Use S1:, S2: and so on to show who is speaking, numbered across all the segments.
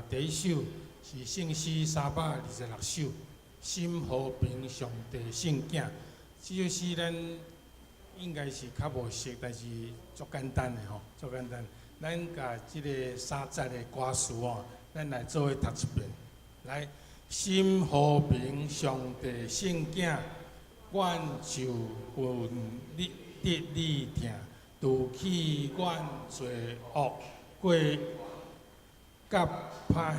S1: 第一首是聖詩326首，心和平上帝聖囝。這首詩咱應該是較無熟，但是足簡單的吼，足簡單。咱共這个三節的歌詞哦，咱來做伙讀一遍。來，心和平上帝聖囝，願受困得你疼，除去阮罪惡過佮歹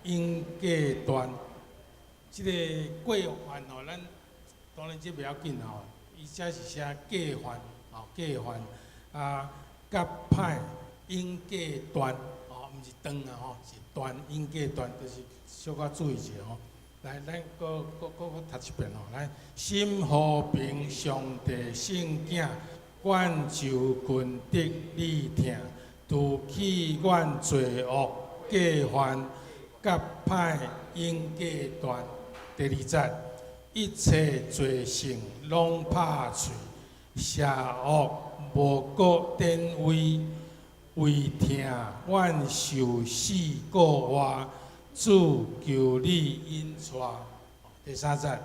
S1: 永過斷。這个過犯吼，咱當然這袂要緊吼，伊這是寫過犯，吼過犯啊，佮歹永過斷，吼，毋是斷啊吼，是斷永過斷，就是小可注意一下吼。來，咱閣閣閣閣讀一遍吼，來，心和平上帝聖囝，願受困得你疼，除去阮罪惡過犯，佮歹永過斷。第二節，一切罪性攏拍碎，邪惡無閣典威，為疼阮受死復活，主求你引帶。第三節，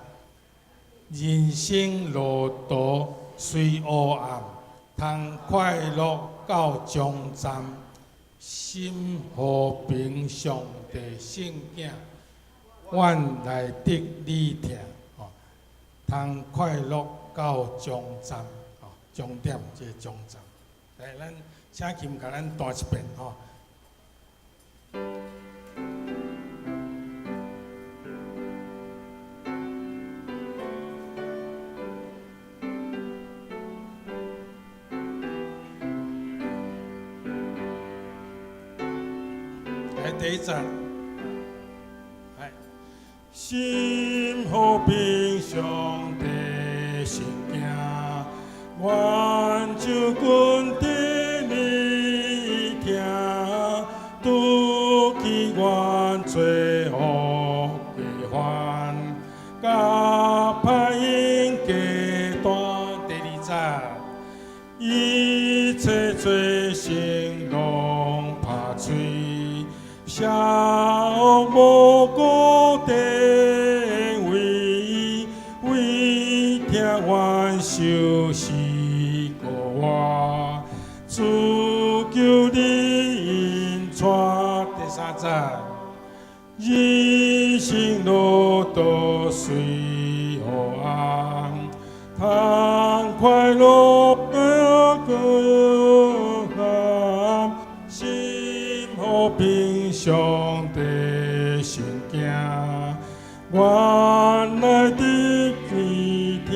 S1: 人生路途雖黑暗，通快樂到終站，心和平上帝聖囝，阮來得你疼，吼，通快樂到終站，吼，終點這个終站。來，咱請琴共咱彈一遍，吼。來，第一節。來，心和平上帝聖囝，願受困得你疼，除去阮罪惡過犯，佮歹永過斷。第二節，一切罪性攏拍碎，邪惡無閣典威，為疼阮受死復活，主求你引帶。第三節，人生路途雖黑暗，通快樂過關，心和平上帝聖囝，阮來得你疼。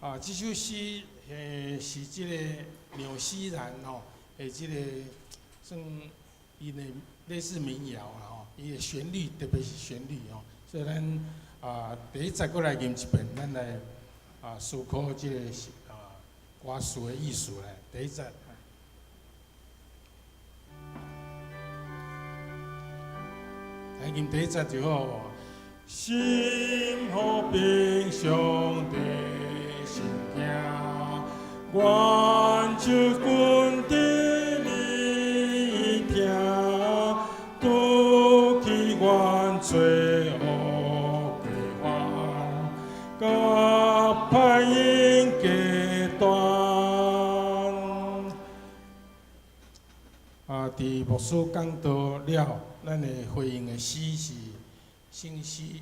S1: 啊，這首詩是這个紐西蘭吼的這个算𪜶的類似民謠啦吼，伊的旋律特別是旋律吼，所以咱啊第一節閣來吟一遍，咱來啊思考這个啊歌詞的意思來。第一節。來吟第一節就好。心和平上帝聖囝，願受困得你疼，除去阮罪惡過犯，佮歹永過斷。啊，佇牧師講道了，咱的回應的詩是聖詩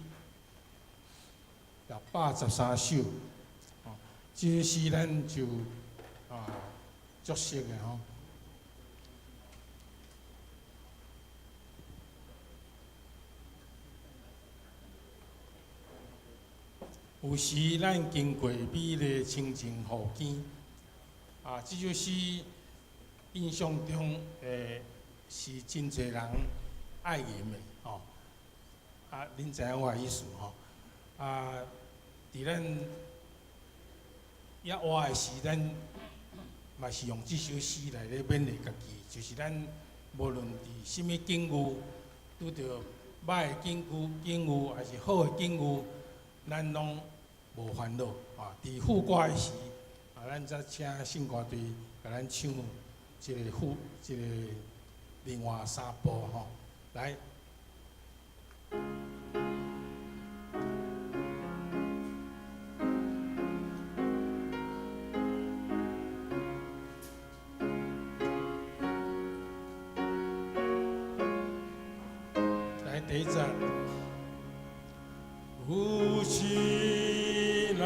S1: 613首，哦，這首詩咱就啊足熟的吼。有時咱經過美麗清靜湖邊，啊，這首詩印象中，是真濟人愛吟的，吼。啊，恁知影我的意思吼？啊，佇咱猶活的時，咱嘛是用這首詩來咧勉勵家己，就是咱無論佇啥物境遇，拄著歹的境遇，抑是好的境遇，咱攏無煩惱啊！佇副歌的時，啊，咱才請聖歌隊共咱唱這个副這个另外三步吼，來。來第一節，有時咱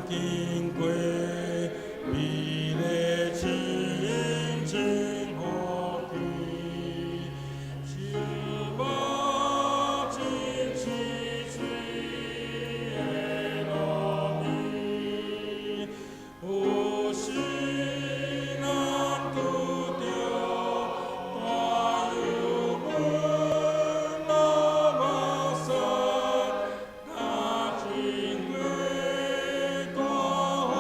S1: 經過美麗清淨福地，樹木真青翠的樂園，有時咱拄著大油溫老目屎，若經過大風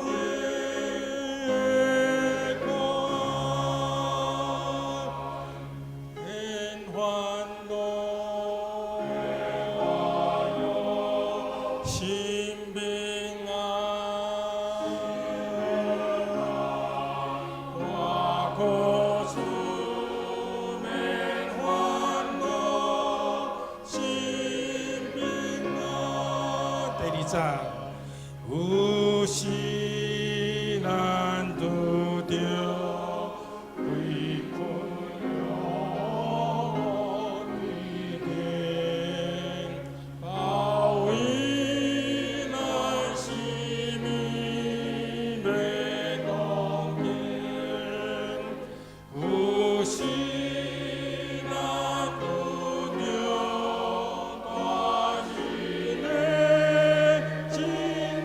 S1: 的苦，免煩惱，心平安，活苦處免煩惱，心平安。第二節，有時咱拄著危困對敵，包圍咱生命欲光景。有時咱拄著大日的真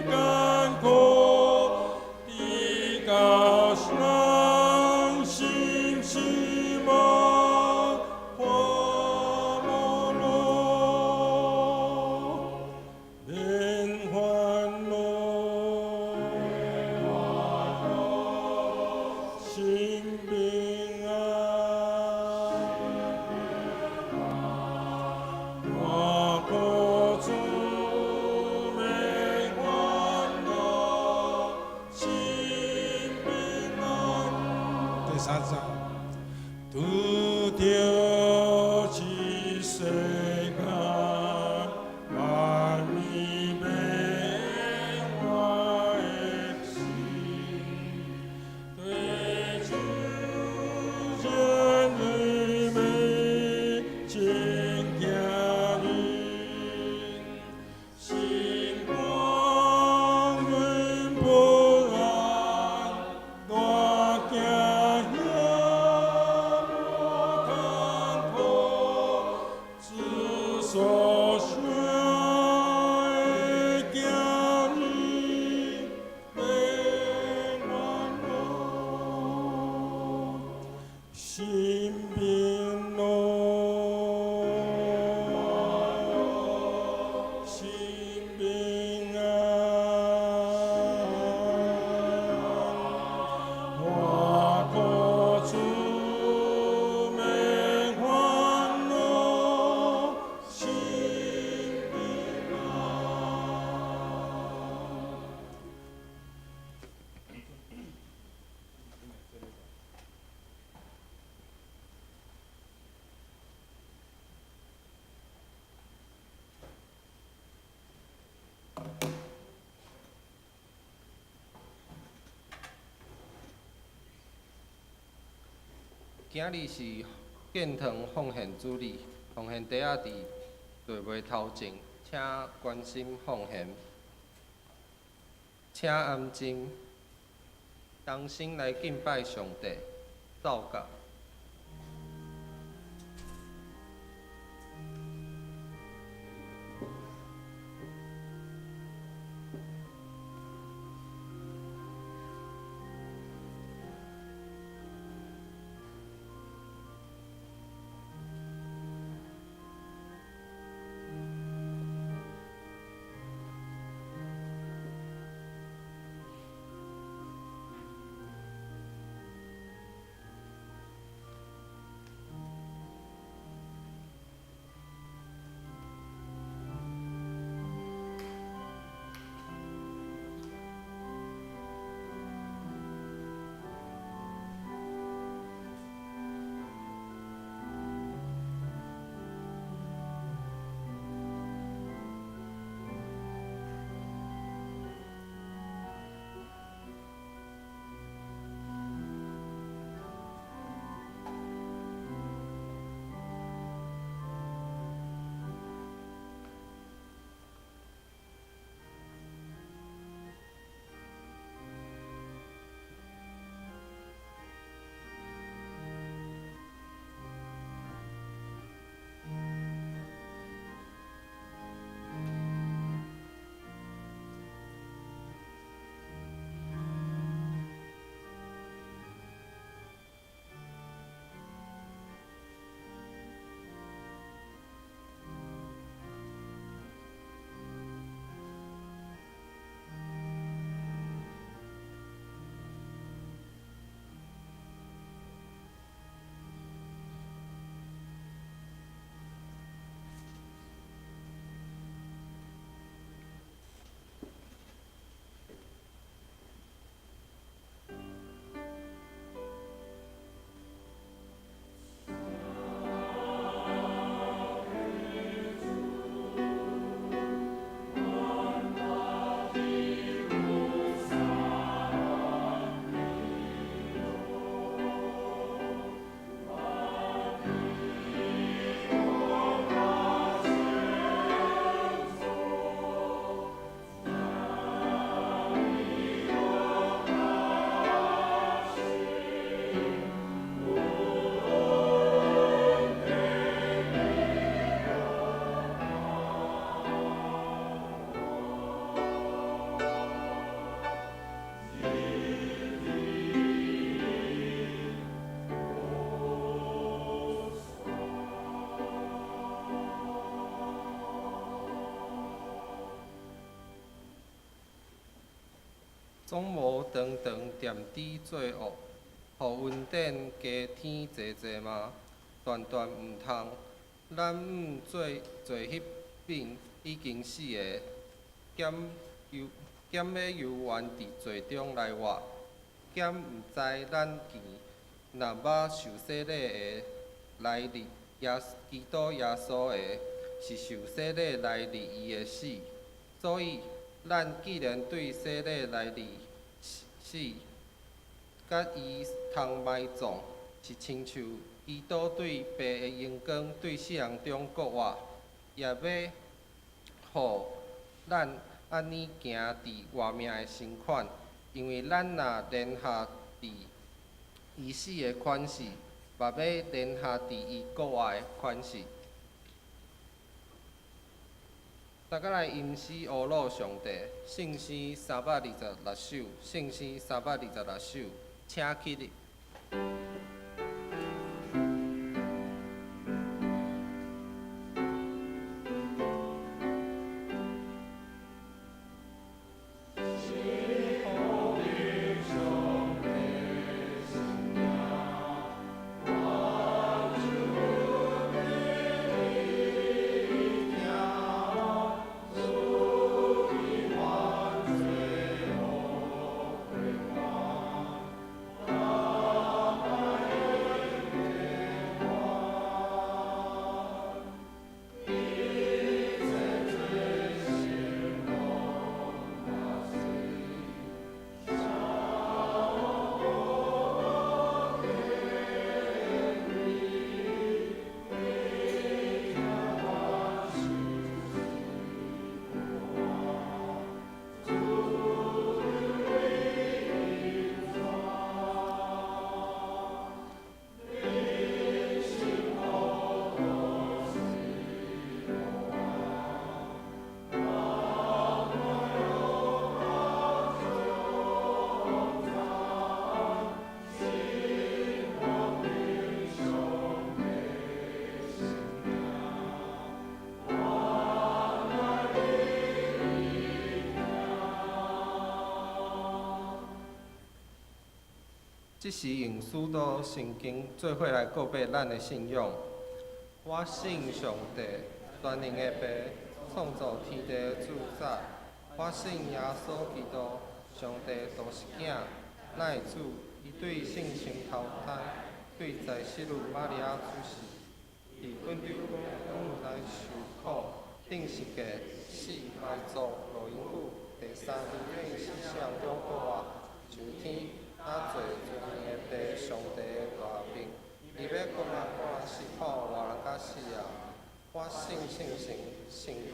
S1: 艱苦，直到咱心失望看無路，免煩惱，心平安。活苦處免煩惱，心平安。第三節，拄著這世間萬物變化的時，對主真美真行日，心肝阮不安，偌驚遐無艱苦，主所想的行日免煩惱，心平樂，心平安，活苦處免煩惱，心平安。
S2: 今日是建堂奉獻主日，奉獻袋仔佇座位頭前，請關心奉獻，請安靜，同心來敬拜上帝，奏樂。總無長長恬佇做惡，予恩典加添濟濟嗎？斷斷毋通！咱毋做做彼敏已經死的，敢猶敢欲猶原佇罪中來活？敢毋知咱既若捌受洗禮的來入耶基督耶穌的，是受洗禮來入伊的死。所以，咱既然對洗禮來入死，佮伊同埋葬，是親像基督對父的榮光對死人中復活，也欲予咱按呢行佇活命的新款。因為咱若聯合佇伊死的款式，嘛欲聯合佇伊復活的款式。大家來吟詩阿魯上帝，聖詩326首，聖詩三百二十六首，請起立。這時用使徒聖經做伙來告白咱的信仰。我信上帝，全能的父，創造天地的主宰。我信耶穌基督，上帝獨生囝，咱的主。伊對聖神投胎，對在聖女瑪利亞出世，佇本丟來受苦，釘十架，死，埋葬，落陰府，第三日對死人中復活，上天。啊，坐全能的父上帝的大爿，伊欲過來看死苦活人佮死人。我信聖神，聖公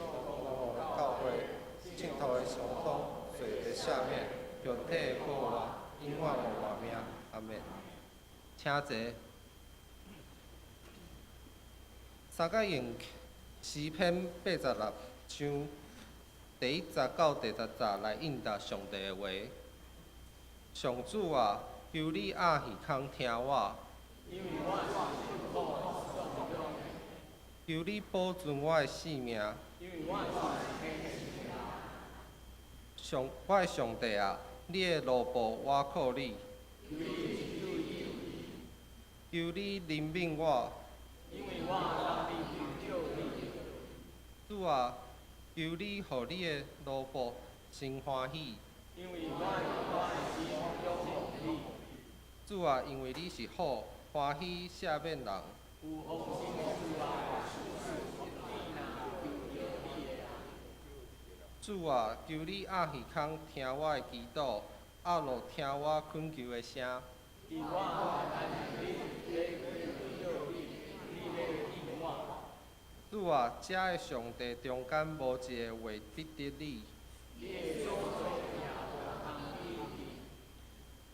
S2: 的教會，聖徒的相通，罪的赦免，肉體的復活，永遠的活命。阿們。請坐。三角用詩篇86章第1節到第10節來應答上帝的話。上主啊，求你掩耳孔聽我。求你保存我的性命。上，我的上帝啊，你的奴僕我靠你。求你憐憫我。主啊，求你予你的奴僕生歡喜。主啊，因為你是好，歡喜赦免人。主啊，求你掩耳孔聽我的祈禱，壓落聽我懇求的聲。主啊，這个上帝中間無一个會得得你。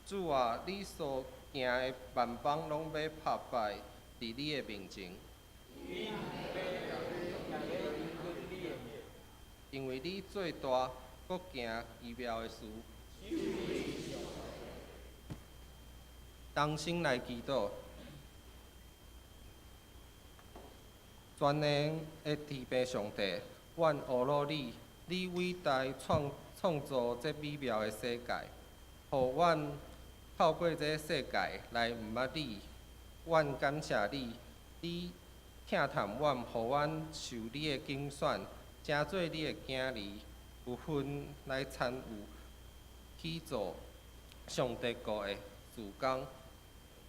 S2: 主啊，你所行的萬邦攏欲拍敗佇你的面前。因為你做大，閣行奇妙的事。同心來祈禱。全能的天父上帝，阮阿魯你，你偉大創造這美妙的世界。予阮透過這世界來毋捌你。阮感謝你，你疼惜阮，予阮受你的揀選，成做你的囝兒，有份來參與起造上帝國的事工。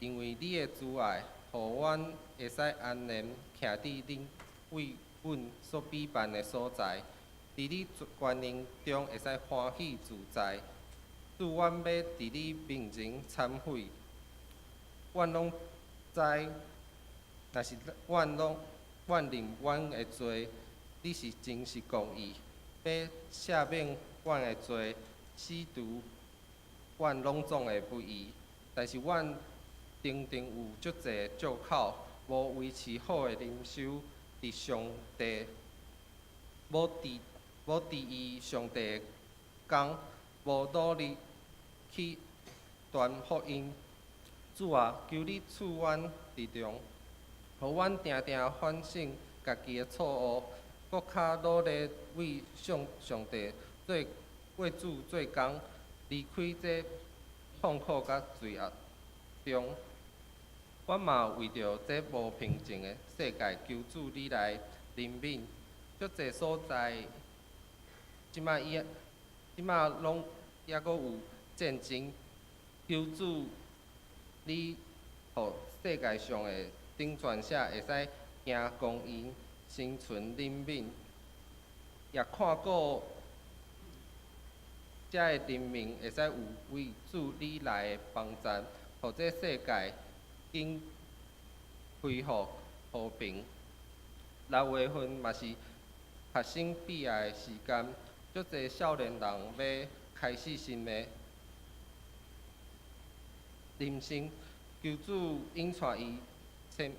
S2: 因為你的慈愛，予阮會使安然徛佇恁為阮所備辦的所在，佇你權能中會使歡喜自在。主，阮欲佇你面前懺悔，阮攏知，若是阮攏阮認阮的罪，你是真實公義，欲赦免阮的罪，洗除阮攏總的不義。但是阮定定有足濟藉口，無維持好的靈修，佇上帝，無佇意上帝的工，無努力去傳福音。主啊，求你賜阮力量，予阮定定反省家己的錯誤，閣較努力為上帝做為主做工，離開這痛苦佮罪惡中。阮嘛為著這無平靜的世界，求主你來憐憫。足濟所在，這擺攏猶閣有戰爭，求主你予世界上的掌權者會使行公義、心存憐憫，也看顧遮的人民會使有為主你來的幫助，予這世界緊恢復和平。6月份嘛是學生畢業的時間，足濟少年人欲開始新的人生，求主引帶伊前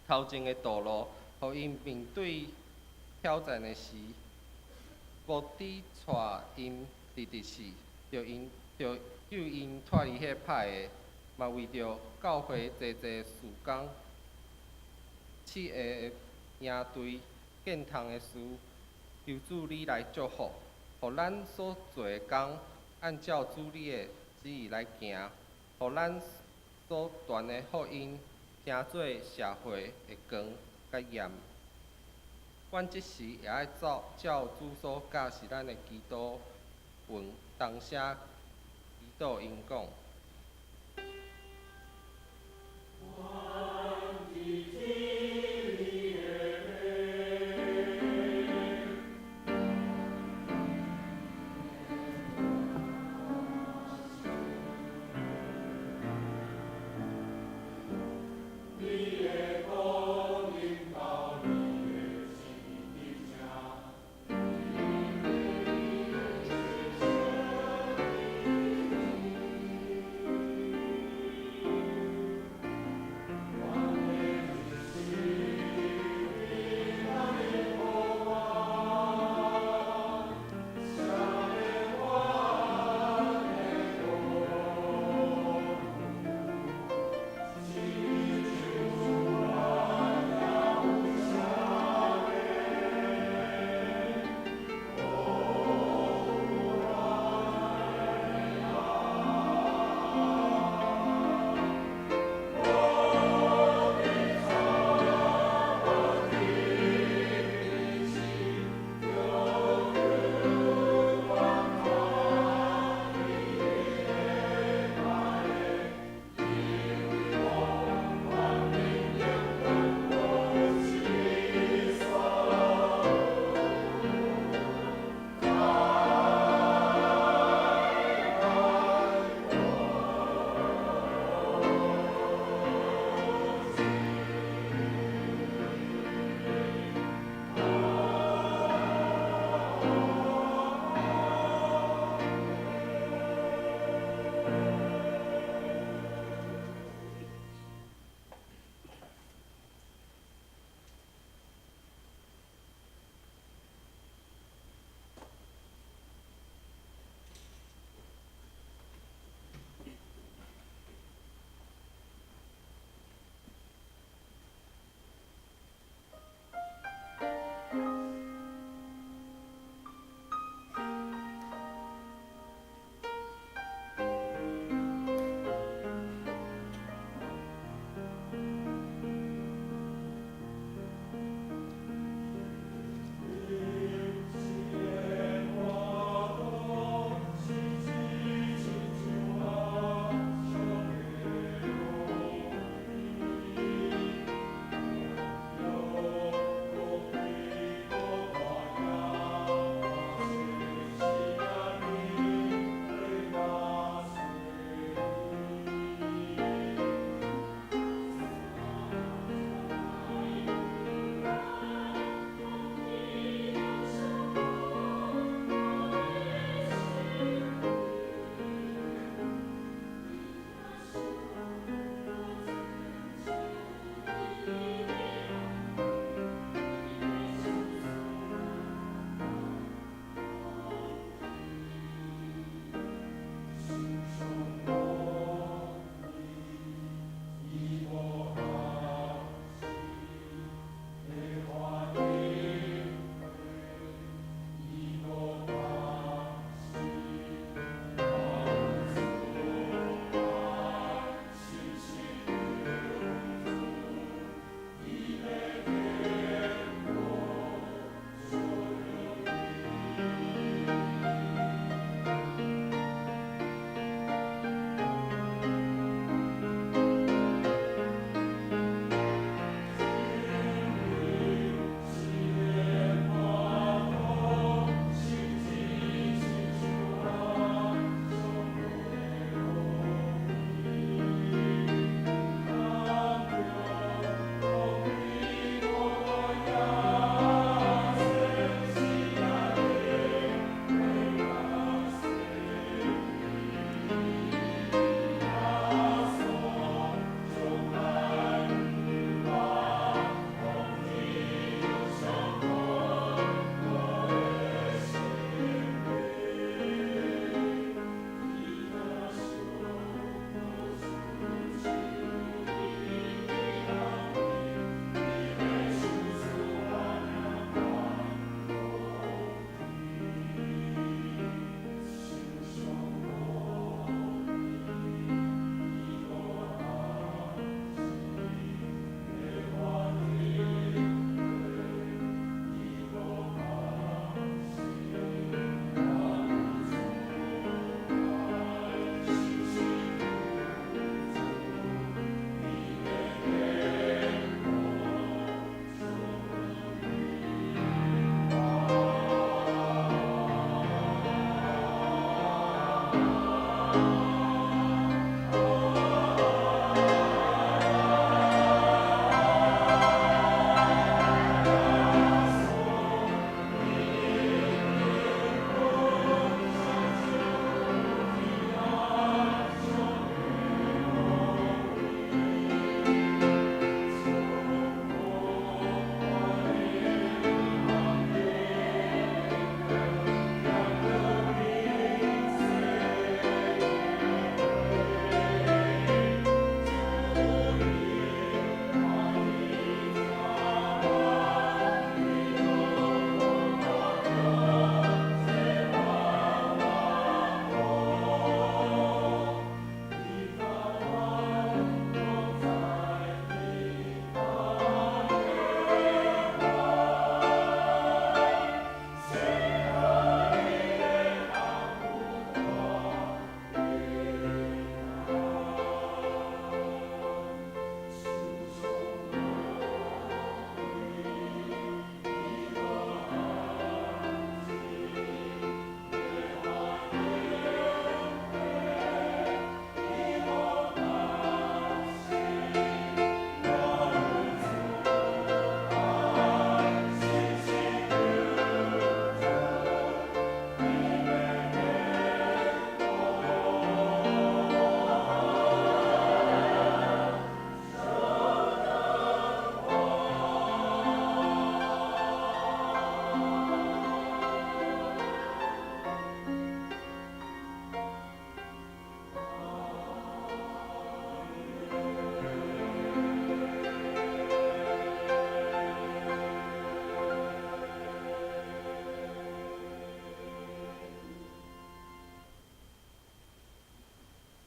S2: 頭前的道路，予𪜶面對挑戰的時，無止帶𪜶直直死，著救𪜶脫離彼歹的，嘛為著教會濟濟事工、企業的營隊、建堂的事，求主你來祝福，予咱所做的工按照主你的旨意來行，予咱所傳的福音成做社會的光佮鹽。阮這時也愛照照主所教示咱的祈禱文，同聲祈禱𪜶講。
S3: 阮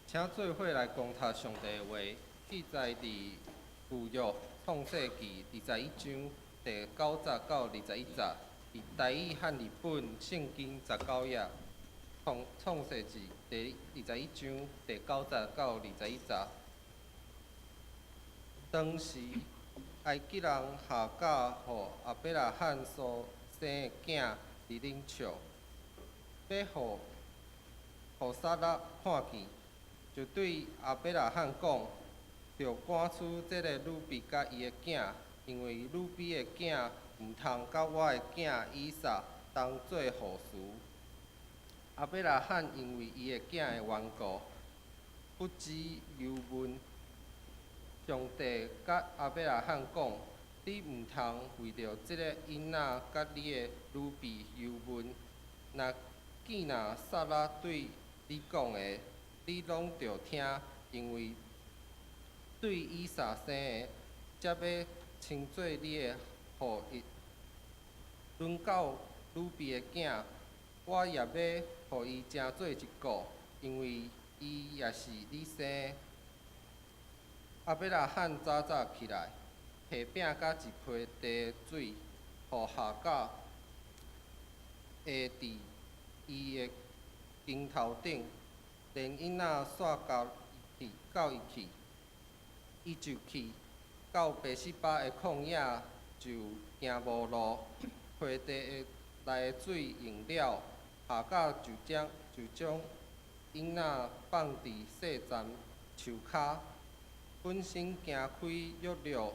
S2: 請做伙來攻讀上帝的話，記載佇舊約創世記21章第9節到21節，佇台語漢譯本聖經19頁。創世記第21章第9節到21節。當時埃及人夏甲予亞伯拉罕所生的囝佇咧笑，欲予撒拉看見，就對亞伯拉罕講：著趕出這个女婢佮伊的囝，因為女婢的囝毋通佮我的囝以撒同做後嗣。亞伯拉罕因為伊的囝的緣故，不止憂悶。上帝佮亞伯拉罕講：你毋通為著這个囡仔佮你的女婢憂悶。若見若撒拉對你講的，你攏著聽，因為對以撒生的，才欲稱做你的後裔。論到女婢的囝，我也欲予伊成做一國，因為伊也是你生的。亞伯拉罕早早起來，提餅佮一批茶水，予夏甲下佇伊的肩頭頂，連囡仔煞共伊去，到伊去，伊就去到別是巴的曠野，就行無路，溪地內的水用了，夏甲就將囡仔放佇細欉樹跤，本身行開約略，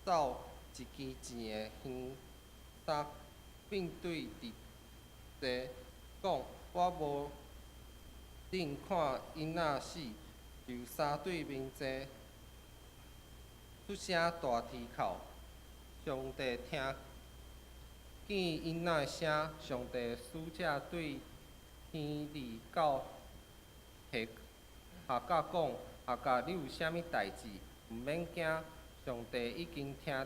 S2: 走一支糋的遠，三面對佇地講：我無忍看囡仔死，就三對面前出聲大啼哭。上帝聽見囡仔的聲，上帝使者對天離到夏夏甲講：夏甲，你有啥物代誌？毋免驚，上帝已經聽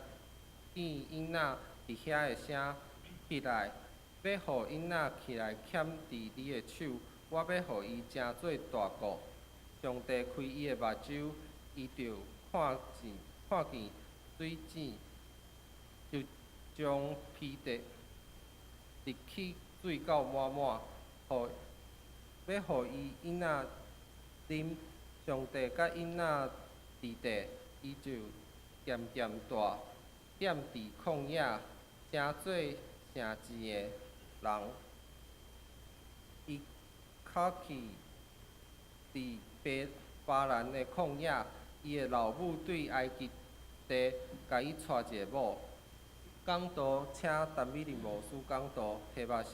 S2: 見囡仔佇遐的聲。起來，欲予囡仔起來牽佇你的手，我欲予伊成做大國。上帝開伊的目睭，伊就看見水井，就將皮袋溢起水到滿滿，欲予伊囡仔啉。上帝佮囡仔佇地，伊就漸漸大，踮佇曠野，成做城鎮的人。伊較去佇巴蘭的曠野，伊的老母對埃及地共伊娶一個某。講道請陳美玲牧師講道，題目是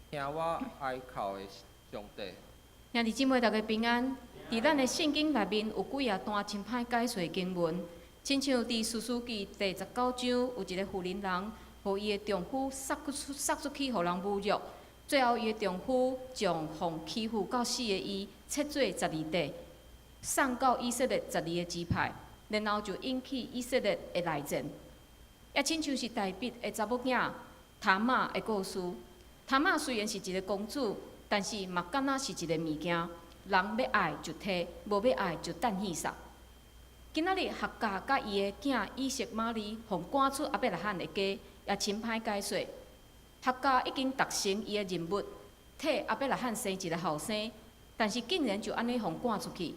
S2: 聽我哀哭的上帝。
S3: 兄弟姊妹，大家平安。佇咱的聖經內面有幾仔段真歹解釋的經文，親像佇士師記第19章，有一個婦人人，予伊的丈夫殺出去，予人侮辱。最後伊的丈夫將予欺負到死的伊切做12塊，送到以色列十二个支派，然後就引起以色列的內戰。也親像是大衛的查某囝他瑪的故事。他瑪雖然是一個公主，但是嘛敢若是一个物件，人欲愛就提，無欲愛就擲戲殺。今仔日夏甲佮伊的囝以實瑪利，予趕出亞伯拉罕的家，也真歹解說。夏甲已經達成伊的任務，替亞伯拉罕生一个後生，但是竟然就按呢予趕出去。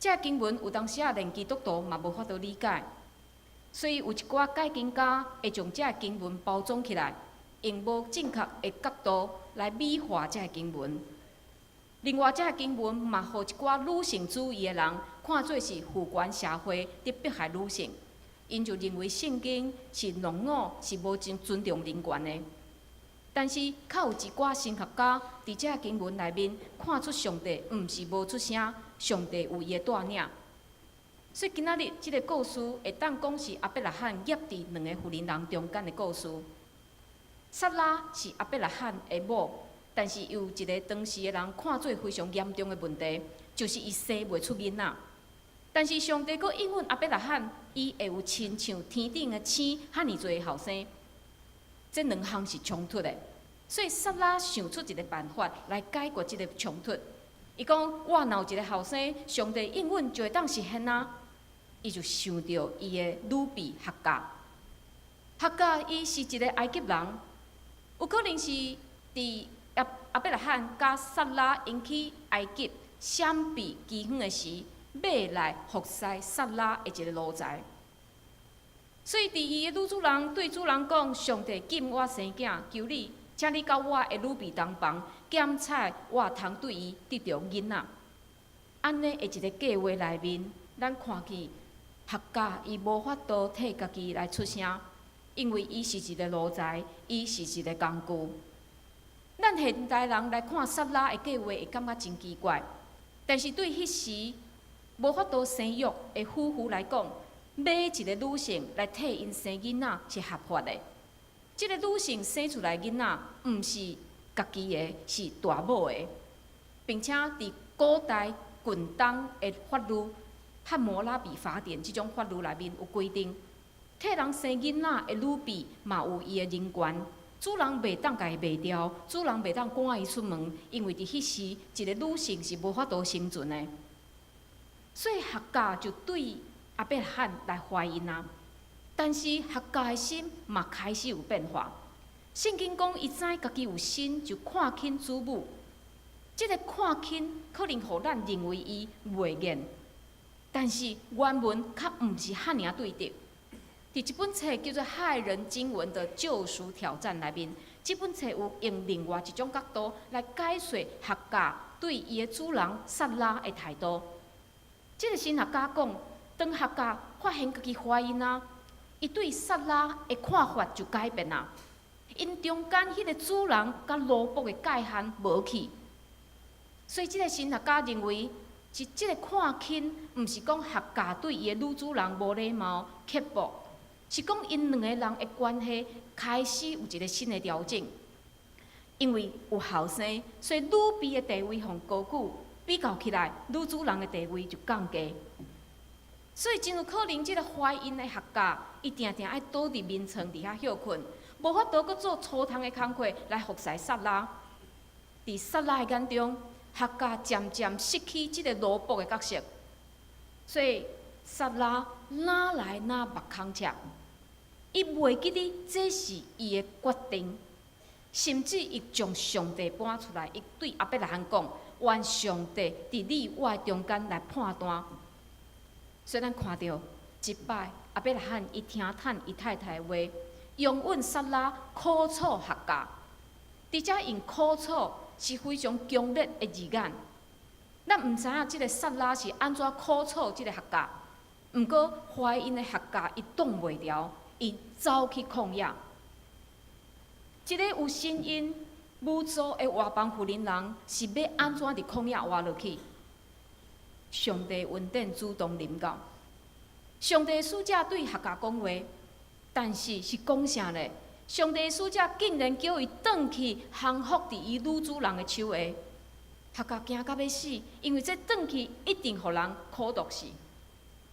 S3: 這經文有當時仔連基督徒嘛無法度理解，所以有一寡解經家會將這經文包裝起來，用無正確的角度來美化這經文。另外，這經文嘛，予一寡女性主義的人看做是父權社會佇迫害女性，𪜶就認為聖經是攏惡，是無真尊重人權的。但是，較有一寡神學家佇這經文內面看出上帝毋是無出聲，上帝有伊的帶領。所以今仔日這个故事會當講是亞伯拉罕夾佇兩个婦人人中間的故事。撒拉是亞伯拉罕的某，但是有一个當時的人看做非常嚴重的問題，就是伊生袂出囡仔。但是上帝閣應允亞伯拉罕，伊會有親像天頂的星遐爾濟後生。這兩項是衝突的，所以撒拉想出一个辦法來解決這个衝突。伊講我若有一个後生，上帝應允就會當實現啊！伊就想著伊的女婢夏甲。夏甲伊是一个埃及人，有可能是佇亞伯拉罕佮撒拉𪜶去埃及閃避饑荒的時，買來服侍撒拉的一个奴才。所以，佇伊的女主人對主人講：“上帝禁我生囝，求你，請你佮我的女婢同房，檢採我通對伊得著囡仔。”按呢的一个計劃內面，咱看見夏甲伊無法度替家己來出聲，因為伊是一个奴才，伊是一个工具。咱現代人來看撒拉的計劃，會感覺真奇怪。但是對彼時無法度生育的夫婦來講，買一个女性來替𪜶生囡仔是合法的。這个女性生出來囡仔，毋是家己的，是大某的，並且佇古代近東的法律，漢謨拉比法典這種法律內面有規定，替人生囡仔的女婢嘛有伊的人權，主人袂當共伊賣掉，主人袂當趕伊出門，因為佇彼時，一个女性是無法度生存的。所以夏甲就對亞伯拉罕來懷孕啊，但是夏甲的心嘛開始有變化。聖經講，伊知家己有身，就看輕主母。這个看輕可能予咱認為伊袂認，但是原文較毋是遐爾對的。佇這本冊叫做《駭人聽聞的救贖挑戰》內面，這本冊有用另外一種角度來解說夏甲對伊的主人撒拉的態度。這个神學家講，當夏甲發現家己懷孕啊，伊對撒拉的看法就改變啊。𪜶中間彼个主人佮奴僕的界限無去，所以這个神學家認為，是這个看輕，毋是講夏甲對伊的女主人無禮貌、刻薄，是講𪜶兩個人的關係開始有一个新的調整。因為有後生，所以女婢的地位予高舉，比較起來，女主人的地位就降低。所以真有可能，這个懷孕的夏甲，伊定定愛倒佇眠床佇遐歇睏，無法度閣做粗重的工課來服侍撒拉。佇撒拉的眼中，夏甲漸漸失去這个奴僕的角色，所以撒拉哪來哪目空赤，伊袂記得這是伊的決定，甚至伊將上帝搬出來，伊對亞伯拉罕講：“願上帝佇你我的中間來判斷。”所以咱看著一擺亞伯拉罕伊聽趁伊太太的話，容允撒拉苦楚夏甲，佇遮用苦楚是非常強烈的字眼。咱毋知影這个撒拉是按怎苦楚這个夏甲，毋過懷孕的夏甲伊擋袂牢，伊走去曠野。一个有身孕母祖的外邦婦人人是欲按怎佇曠野活落去？上帝恩典主動臨到，上帝使者對夏甲講話，但是是講啥呢？上帝使者竟然叫伊轉去降服佇伊女主人的手下，夏甲驚甲欲死，因為這轉去一定予人苦毒死。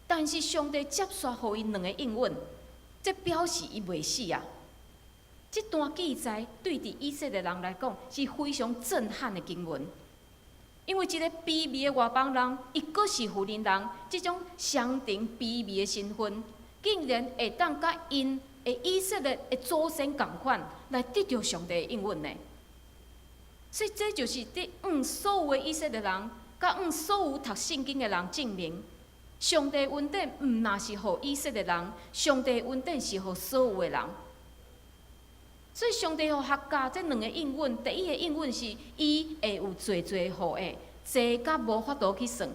S3: 但是上帝接續予伊兩个應允，這表示伊袂死啊！這段記載對佇以色列人來講是非常震撼的經文。因為一个卑微的外邦人，伊閣是婦人人，這種雙重卑微的身份，竟然會當佮𪜶的以色列的祖先仝款，來得著上帝的應允呢？所以這就是佇向所有的以色列人，佮向所有讀聖經的人證明，上帝恩典毋若是予以色列人，上帝恩典是予所有的人。所以上帝予夏甲這兩个應允，第一个應允是伊會有濟濟後裔，濟甲無法度去算。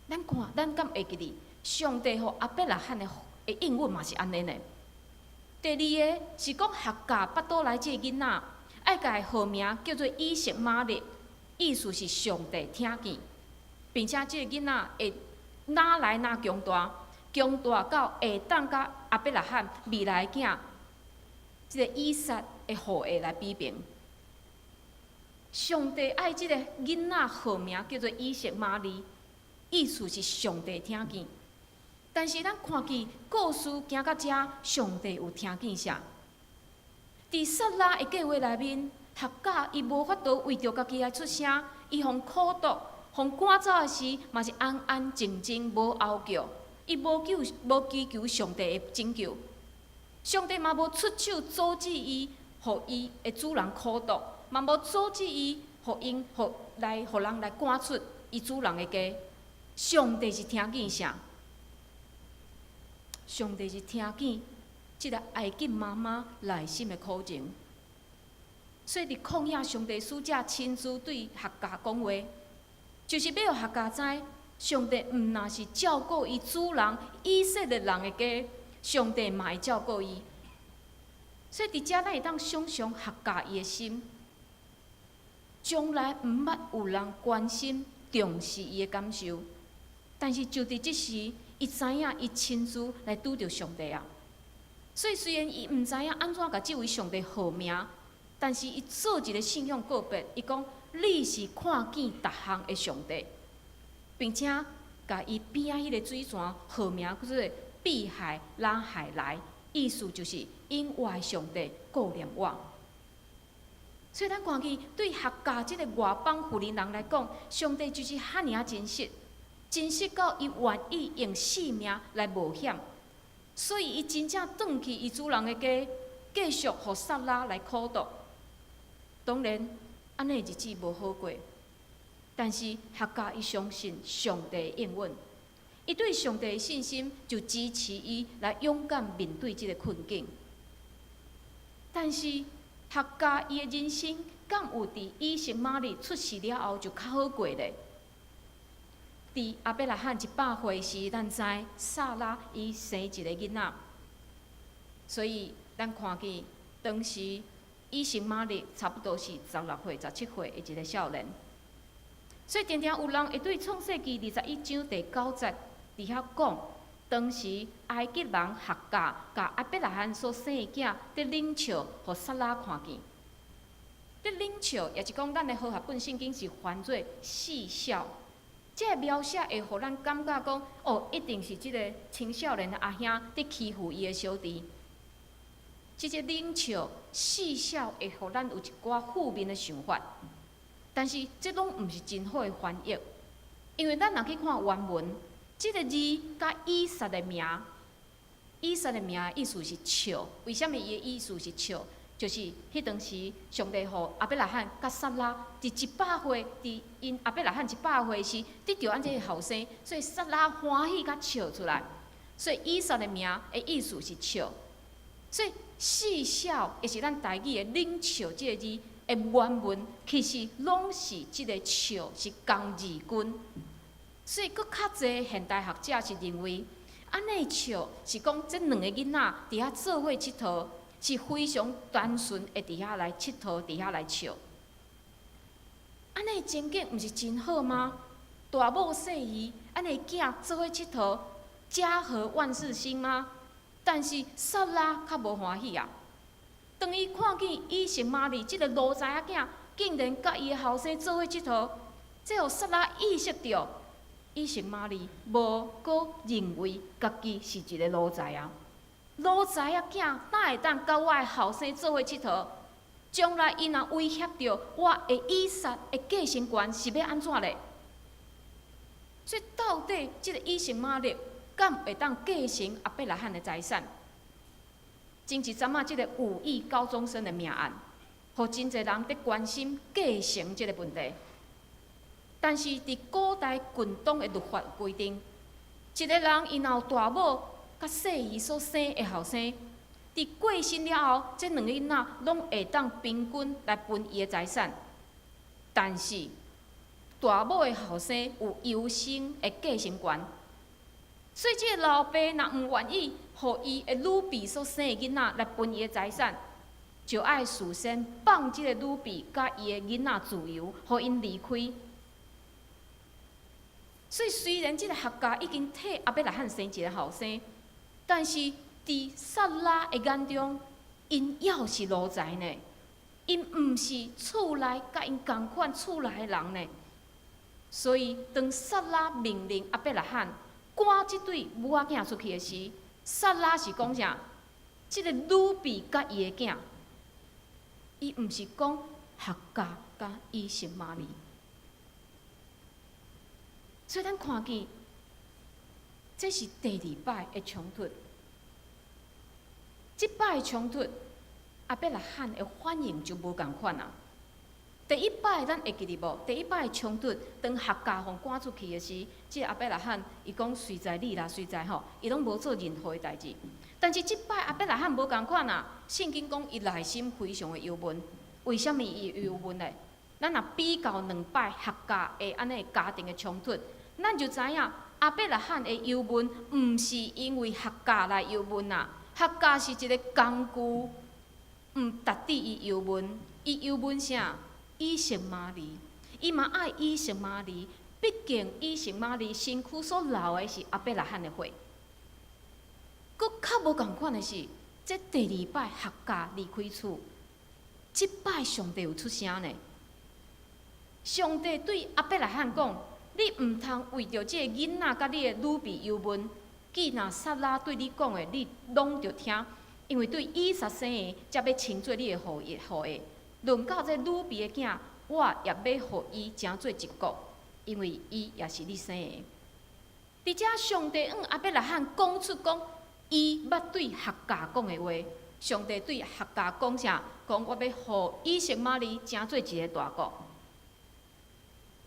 S3: 咱看，咱敢會記得，上帝予亞伯拉罕的應允嘛是按呢呢？第二个是講夏甲腹肚內這个囡仔，愛共伊號名叫做以實瑪利，意思是上帝聽見，並且這个囡仔會愈來愈強大，強大到會當佮亞伯拉罕未來囝，這个以撒的後裔來比拼。上帝愛這个囡仔號名叫做以實瑪利，意思是上帝聽見。但是咱看見故事行到遮，上帝有聽見啥？佇撒拉的計劃內面，夏甲伊無法度為著家己來出聲，伊予苦毒，予趕走的時，嘛是安安靜靜無嗷叫，伊無求無祈求上帝的拯救，上帝嘛無出手阻止伊，予伊的主人苦毒，嘛無阻止伊，予𪜶予來予人來趕出伊主人的家。上帝是聽見啥？上帝是聽見這个埃及媽媽內心的苦情。所以佇曠野，上帝使者親自對夏甲講話，就是欲予夏甲知，上帝毋若是照顧伊主人以色列人的家，上帝嘛會照顧伊。所以佇遮咱會當想像夏甲伊的心，從來毋捌有人關心、重視伊的感受，但是就佇這時，伊知影伊親自來拄著上帝啊。所以雖然伊毋知影按怎共這位上帝號名，但是伊做一个信仰告白，伊講你是看見逐項的上帝，並且共伊邊仔彼个水泉號名叫做碧海拉海萊，意思就是因我的上帝顧念我。所以咱看見對夏甲這个外邦婦人來講，上帝就是遐爾仔真實，真實到伊願意用性命來冒險，所以伊真正轉去伊主人的家，繼續予撒拉來苦毒。當然，按呢日子無好過，但是夏甲伊相信上帝應允，伊對上帝的信心就支持伊來勇敢面對這个困境。但是夏甲伊的人生，敢有佇以實瑪利出世了後就較好過咧？佇亞伯拉罕100歲時，咱知撒拉伊生一个囡仔，所以咱看見當時以實瑪利差不多是16歲、17歲的一个少年。所以常常有人會對創世記21章第9節佇遐講，當時埃及人夏甲共亞伯拉罕所生的囝佇冷笑，予撒拉看見。佇冷笑，也是講咱的和合本聖經是翻做戲笑。這个描寫會予咱感覺講，哦，一定是這个青少年的阿兄佇欺負伊的小弟。這个冷笑、戲笑會予咱有一寡負面的想法，但是這攏毋是真好的翻譯，因為咱若去看原文，這个字佮以撒的名，以撒的名意思是笑。為啥物伊的意思是笑？就是彼當時上帝予亞伯拉罕佮撒拉佇一百歲，佇𪜶亞伯拉罕一百歲時得著按這个後生，所以撒拉歡喜佮笑出來。所以以撒的名的意思是笑。所以戲笑也是咱台語的冷笑這个字的原文，其實攏是這个笑是仝字根。所以閣較濟現代學者是認為，按呢笑是講這兩个囡仔佇遐做伙𨑨迌，是非常單純的佇遐來𨑨迌，佇遐來笑。按呢情景毋是真好嗎？大某細兒，按呢囝做伙𨑨迌，家和萬事興嗎？但是撒拉較無歡喜啊！當伊看見以實瑪利這个奴才仔囝，竟然佮伊的後生做伙𨑨迌，這予撒拉意識著，以實瑪利無閣認為家己是一个奴才啊！奴才仔囝哪會當佮我的後生做伙𨑨迌？將來伊若威脅著我的以撒的繼承權，是欲按怎咧？所以到底這个以實瑪利敢會當繼承亞伯拉罕的財產？前一陣仔，這个五億高中生的命案，予真濟人佇關心繼承這个問題。但是佇古代近東的律法規定，一个人伊若有大某佮細姨所生的後生，佇過身了後，這兩个囡仔攏會當平均來分伊的財產。但是大某的後生有優先的繼承權。所以，這个老爸若毋願意予伊的女婢所生的囡仔來分伊的財產，就愛事先放這个女婢佮伊的囡仔自由，予𪜶離開。所以，雖然這个夏甲已經替亞伯拉罕生一个後生，但是佇撒拉的眼中，𪜶猶是奴才呢，𪜶毋是厝內佮𪜶仝款厝內的人呢。所以，當撒拉命令亞伯拉罕趕這對母仔囝出去的時，撒拉是講啥？這个女婢佮伊的囝，伊毋是講夏甲佮以實瑪利。所以咱看見，這是第二擺的衝突。這擺的衝突，亞伯拉罕的反應就無仝款啊。第一擺咱會記得無？第一擺的衝突，當夏甲予趕出去的時，這個亞伯拉罕伊講隨在你啦，隨在吼，伊攏無做任何的代誌。但是這擺亞伯拉罕無仝款啊，聖經講伊內心非常的憂悶。為啥物伊會憂悶呢？咱若比較兩擺夏甲的按呢家庭的衝突，咱就知影亞伯拉罕的憂悶，毋是因為夏甲來憂悶啊。夏甲是一個工具，毋值得伊憂悶。伊憂悶啥？以實瑪利，伊嘛愛以實瑪利。畢竟以實瑪利身軀所流的是亞伯拉罕的血。閣較無仝款的是，這第二擺夏甲離開厝，這擺上帝有出聲呢。上帝對亞伯拉罕講：你毋通為著這個囡仔佮你的女婢憂悶。既若撒拉對你講的，你攏著聽，因為對以撒生的，才欲稱做你的後裔後裔。論到這女婢的囝，我也欲予伊成做一國，因為伊也是你生的。佇遮上帝向亞伯拉罕講出講，伊捌對夏甲講的話。上帝對夏甲講啥？講我欲予以實瑪利成做一个大國。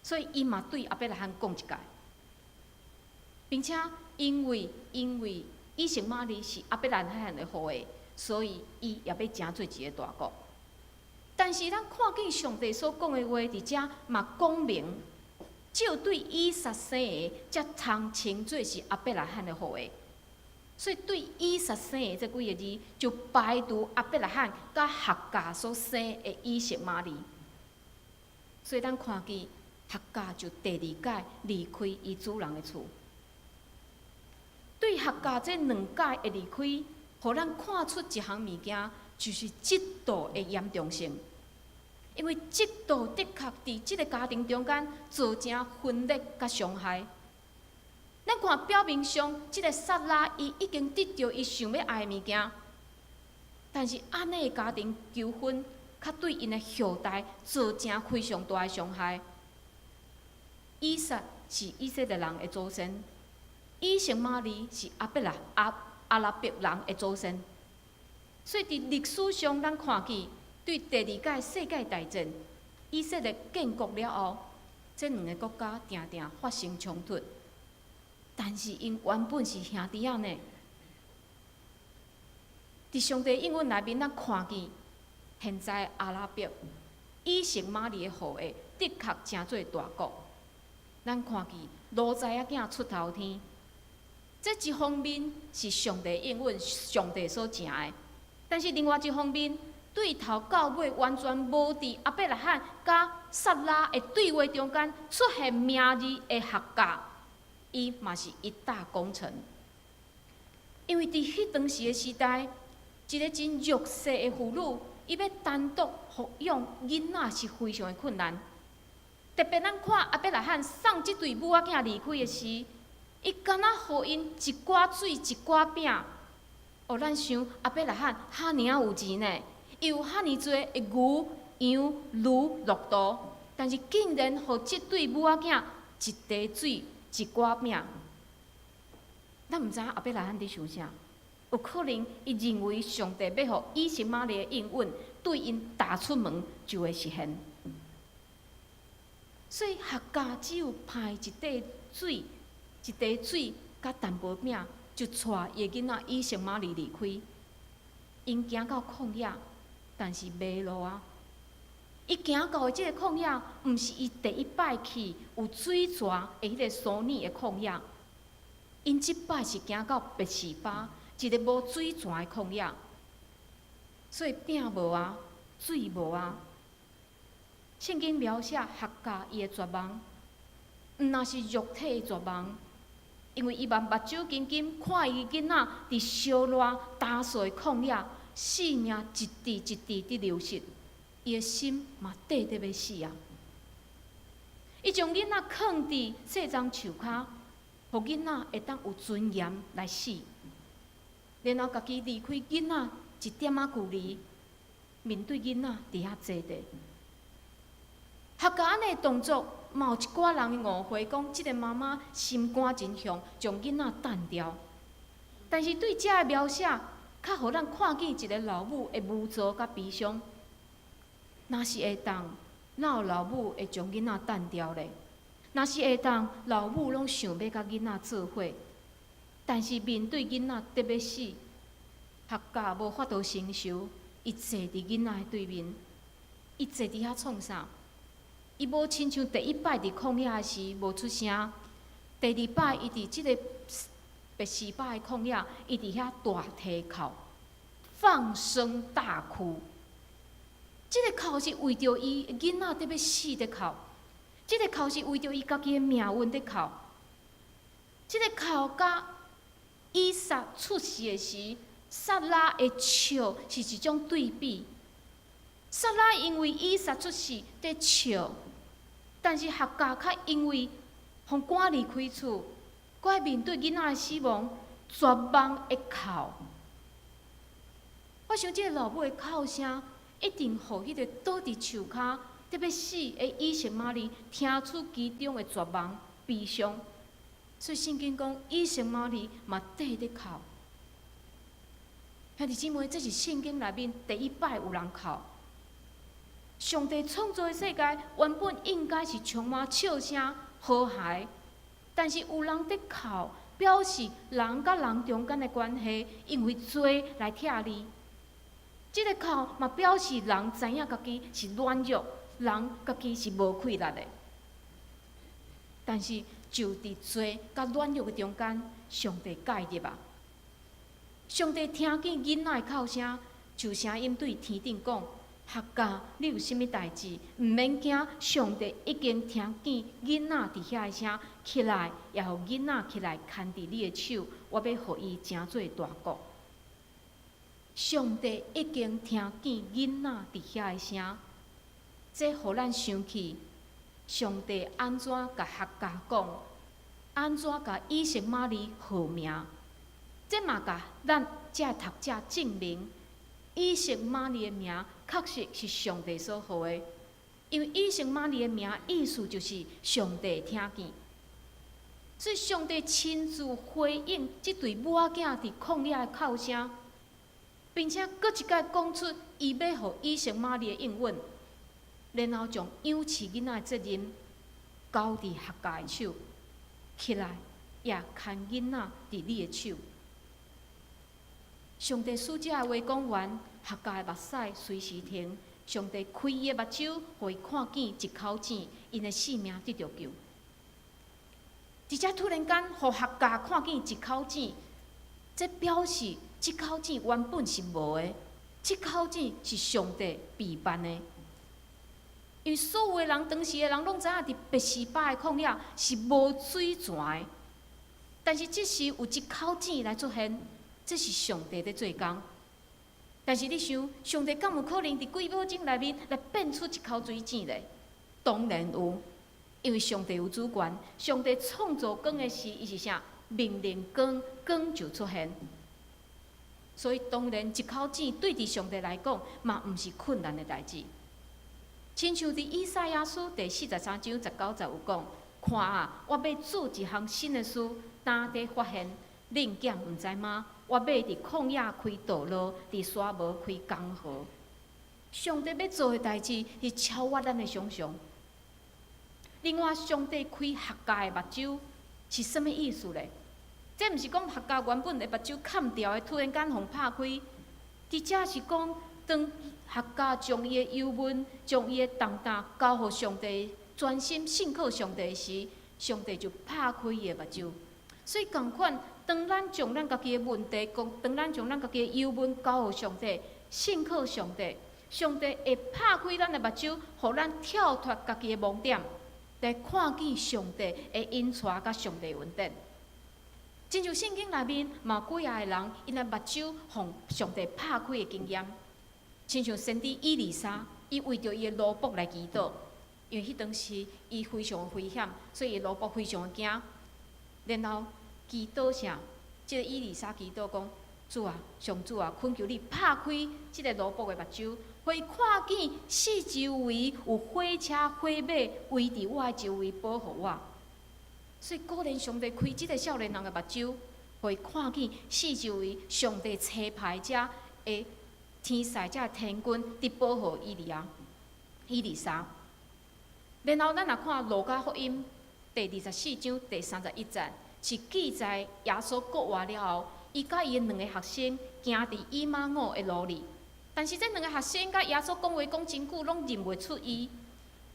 S3: 所以伊嘛對亞伯拉罕講一擺，並且因為以實瑪利是亞伯拉罕的後裔，所以伊也欲成做一个大國。但是咱看見上帝所講的話，佇遮嘛講明，只有對以撒生的，才通稱做是亞伯拉罕的後裔。所以對以撒生的這幾个字，就排除亞伯拉罕佮夏甲所生的以實瑪利。所以咱看見夏甲就第二擺離開伊主人的厝。對夏甲這兩擺的離開，予咱看出一項物件，就是嫉妒的嚴重性。因為嫉妒的確佇這个家庭中間造成分裂佮傷害。咱看表面上，這个撒拉伊已經得著伊想欲愛的物件，但是按呢的家庭糾紛，卻對𪜶的後代造成非常大的傷害。以撒是以色列人的祖先，以實瑪利是阿伯拉阿阿拉伯人的祖先。所以佇歷史上，咱看見對第二屆世界大戰，以色列建國了後，這兩个國家定定發生衝突。但是𪜶原本是兄弟仔呢。佇上帝應允內面，咱看見現在阿拉伯以實瑪利的後裔的確成做大國。咱看見奴才仔囝出頭天，這一方面是上帝應允、上帝所成的，但是另外一方面，對頭到尾完全無佇亞伯拉罕佮撒拉的對話中間出現名字的夏甲，伊嘛是一大功臣。因為佇彼當時的時代，一个真弱勢的婦女，伊欲單獨撫養囡仔是非常的困難。特別咱看亞伯拉罕送這對母仔囝離開的時，伊敢若予𪜶一寡水一寡餅。哦，咱想亞伯拉罕遐爾仔有錢呢，伊有遐爾濟的牛、羊、驢、駱駝，但是竟然予這對母仔囝一茶水一寡餅。咱毋知影亞伯拉罕佇想啥，有可能伊認為上帝欲予以實瑪利的應允對𪜶踏出門就會實現。所以夏甲只有派一塊水、一茶水佮淡薄餅，就帶伊的囡仔以實瑪利離開。𪜶行到曠野，但是迷路啊！伊行到的這个曠野，毋是伊第一擺去有水泉的彼个蘇爾的曠野。𪜶這擺是行到別是巴，一个無水泉的曠野，所以餅無啊，水無啊。聖經描寫夏甲伊的絕望，毋若是肉體的絕望，因為伊目睭金金看伊囡仔佇燒熱焦燥的曠野，性命一滴一滴佇流失，伊的心嘛綴得欲死啊！伊將囡仔囥佇細樟樹跤，予囡仔會當有尊嚴來死，然後家己離開囡仔一點仔距離，面對囡仔佇遐坐著。夏甲按呢動作，嘛有一寡人誤會講，這個媽媽心肝真凶，將囡仔擲掉。但是對這个描寫，較予咱看見一个老母的無助佮悲傷。若是會當，哪有老母會將囡仔擲掉咧？若是會當，老母攏想欲佮囡仔做伙。但是面對囡仔得欲死，夏甲無法度承受，伊坐佇囡仔的對面，伊坐佇遐創啥？伊無親像第一擺佇曠野的時無出聲，第二擺伊佇這个別是巴的曠野，伊佇遐大啼哭，放聲大哭。這个哭是為著伊囡仔得欲死佇哭，這个哭是為著伊家己的命運佇哭。這个哭佮以撒出世的時，撒拉的笑是一種對比。撒拉因為以撒出世佇笑，但是夏甲較因為予趕離開厝，閣愛面對囡仔的死亡，絕望的哭。我想這个老母的哭聲，一定予彼个倒佇樹跤得欲死的以實瑪利聽出其中的絕望、悲傷。所以聖經講，以實瑪利嘛綴咧哭。兄弟姊妹，這是聖經內面第一擺有人哭。上帝創造的世界原本應該是充滿笑聲、和諧，但是有人佇哭，表示人佮人中間的關係因為罪來拆離。這个哭嘛表示人知影家己是軟弱，人家己是無氣力的。但是就佇罪佮軟弱的中間，上帝介入啊！上帝聽見囡仔的哭聲，就聲音對天頂講：夏甲，你有啥物代誌？毋免驚，上帝已經聽見囡仔佇遐的聲，起來，也予囡仔起來牽佇你的手，我欲予伊成做大國。上帝已經聽見囡仔佇遐的聲，這予咱想起上帝按怎共夏甲講，按怎共以實瑪利號名，這嘛共咱這讀者證明，以實瑪利的名確實是上帝所號的，因為以實瑪利的名意思就是上帝聽見，所以上帝親自回應這對母仔囝佇曠野的哭聲。並且閣一擺講出伊欲予以實瑪利的應允，然後將養飼囡仔的責任交佇夏甲的手，起來，也牽囡仔佇你的手。上帝使者的話講完，夏甲的目屎隨時停。上帝開伊的目睭，予伊看見一口井，𪜶的性命得著救。佇遮突然間，予夏甲看見一口井，這表示這口井原本是無的，這口井是上帝備辦的。因為所有的人，當時的人攏知影，佇別是巴的曠野是無水泉的，但是這時有一口井來出現，這是上帝佇做工。但是你想，上帝敢有可能佇幾秒鐘內面來變出一口水井來？當然有，因為上帝有主權。上帝創造光的時，伊是啥？命令光，光就出現。所以當然，一口井對佇上帝來講，嘛毋是困難的代誌。親像佇以賽亞書第43章19節有講：看啊，我欲做一項新的事，今佇發現，恁敢毋知嗎？我欲佇曠野開道路，佇沙漠開江河。上帝欲做的代誌是超越咱的想象。另外，上帝開夏甲的目睭是啥物意思咧？這毋是講夏甲原本的目睭崁掉的，突然間予拍開。佇遮是講，當夏甲將伊的憂悶、將伊的重擔交予上帝，專心信靠上帝時，上帝就拍開伊的目睭。所以仝款，當咱將咱家己的問題，講當咱將咱家己的憂悶交予上帝，信靠上帝，上帝會拍開咱的目睭，予咱跳脫家己的盲點，來看見上帝的引帶佮上帝恩典。親像聖經內面嘛有幾仔個人，𪜶的目睭予上帝拍開的經驗。親像先知以利沙，伊為著伊的奴僕來祈禱，因為彼當時伊非常危險，所以伊奴僕非常驚。然後祈禱啥？這个以利沙祈禱講：主啊，上主啊，懇求你拍開這个奴僕的目睭，予伊看見四周圍有火車火馬圍佇我的周圍保護我。所以果然上帝開這个少年人的目睭，予伊看見四周圍上帝差派遮的天使遮天軍佇保護以利亞、以利沙。然後咱若看路加福音第24章第31節，是記載耶穌復活了後，伊佮伊的兩个學生行佇以馬忤的路裡。但是這兩个學生佮耶穌講話講真久，攏認袂出伊。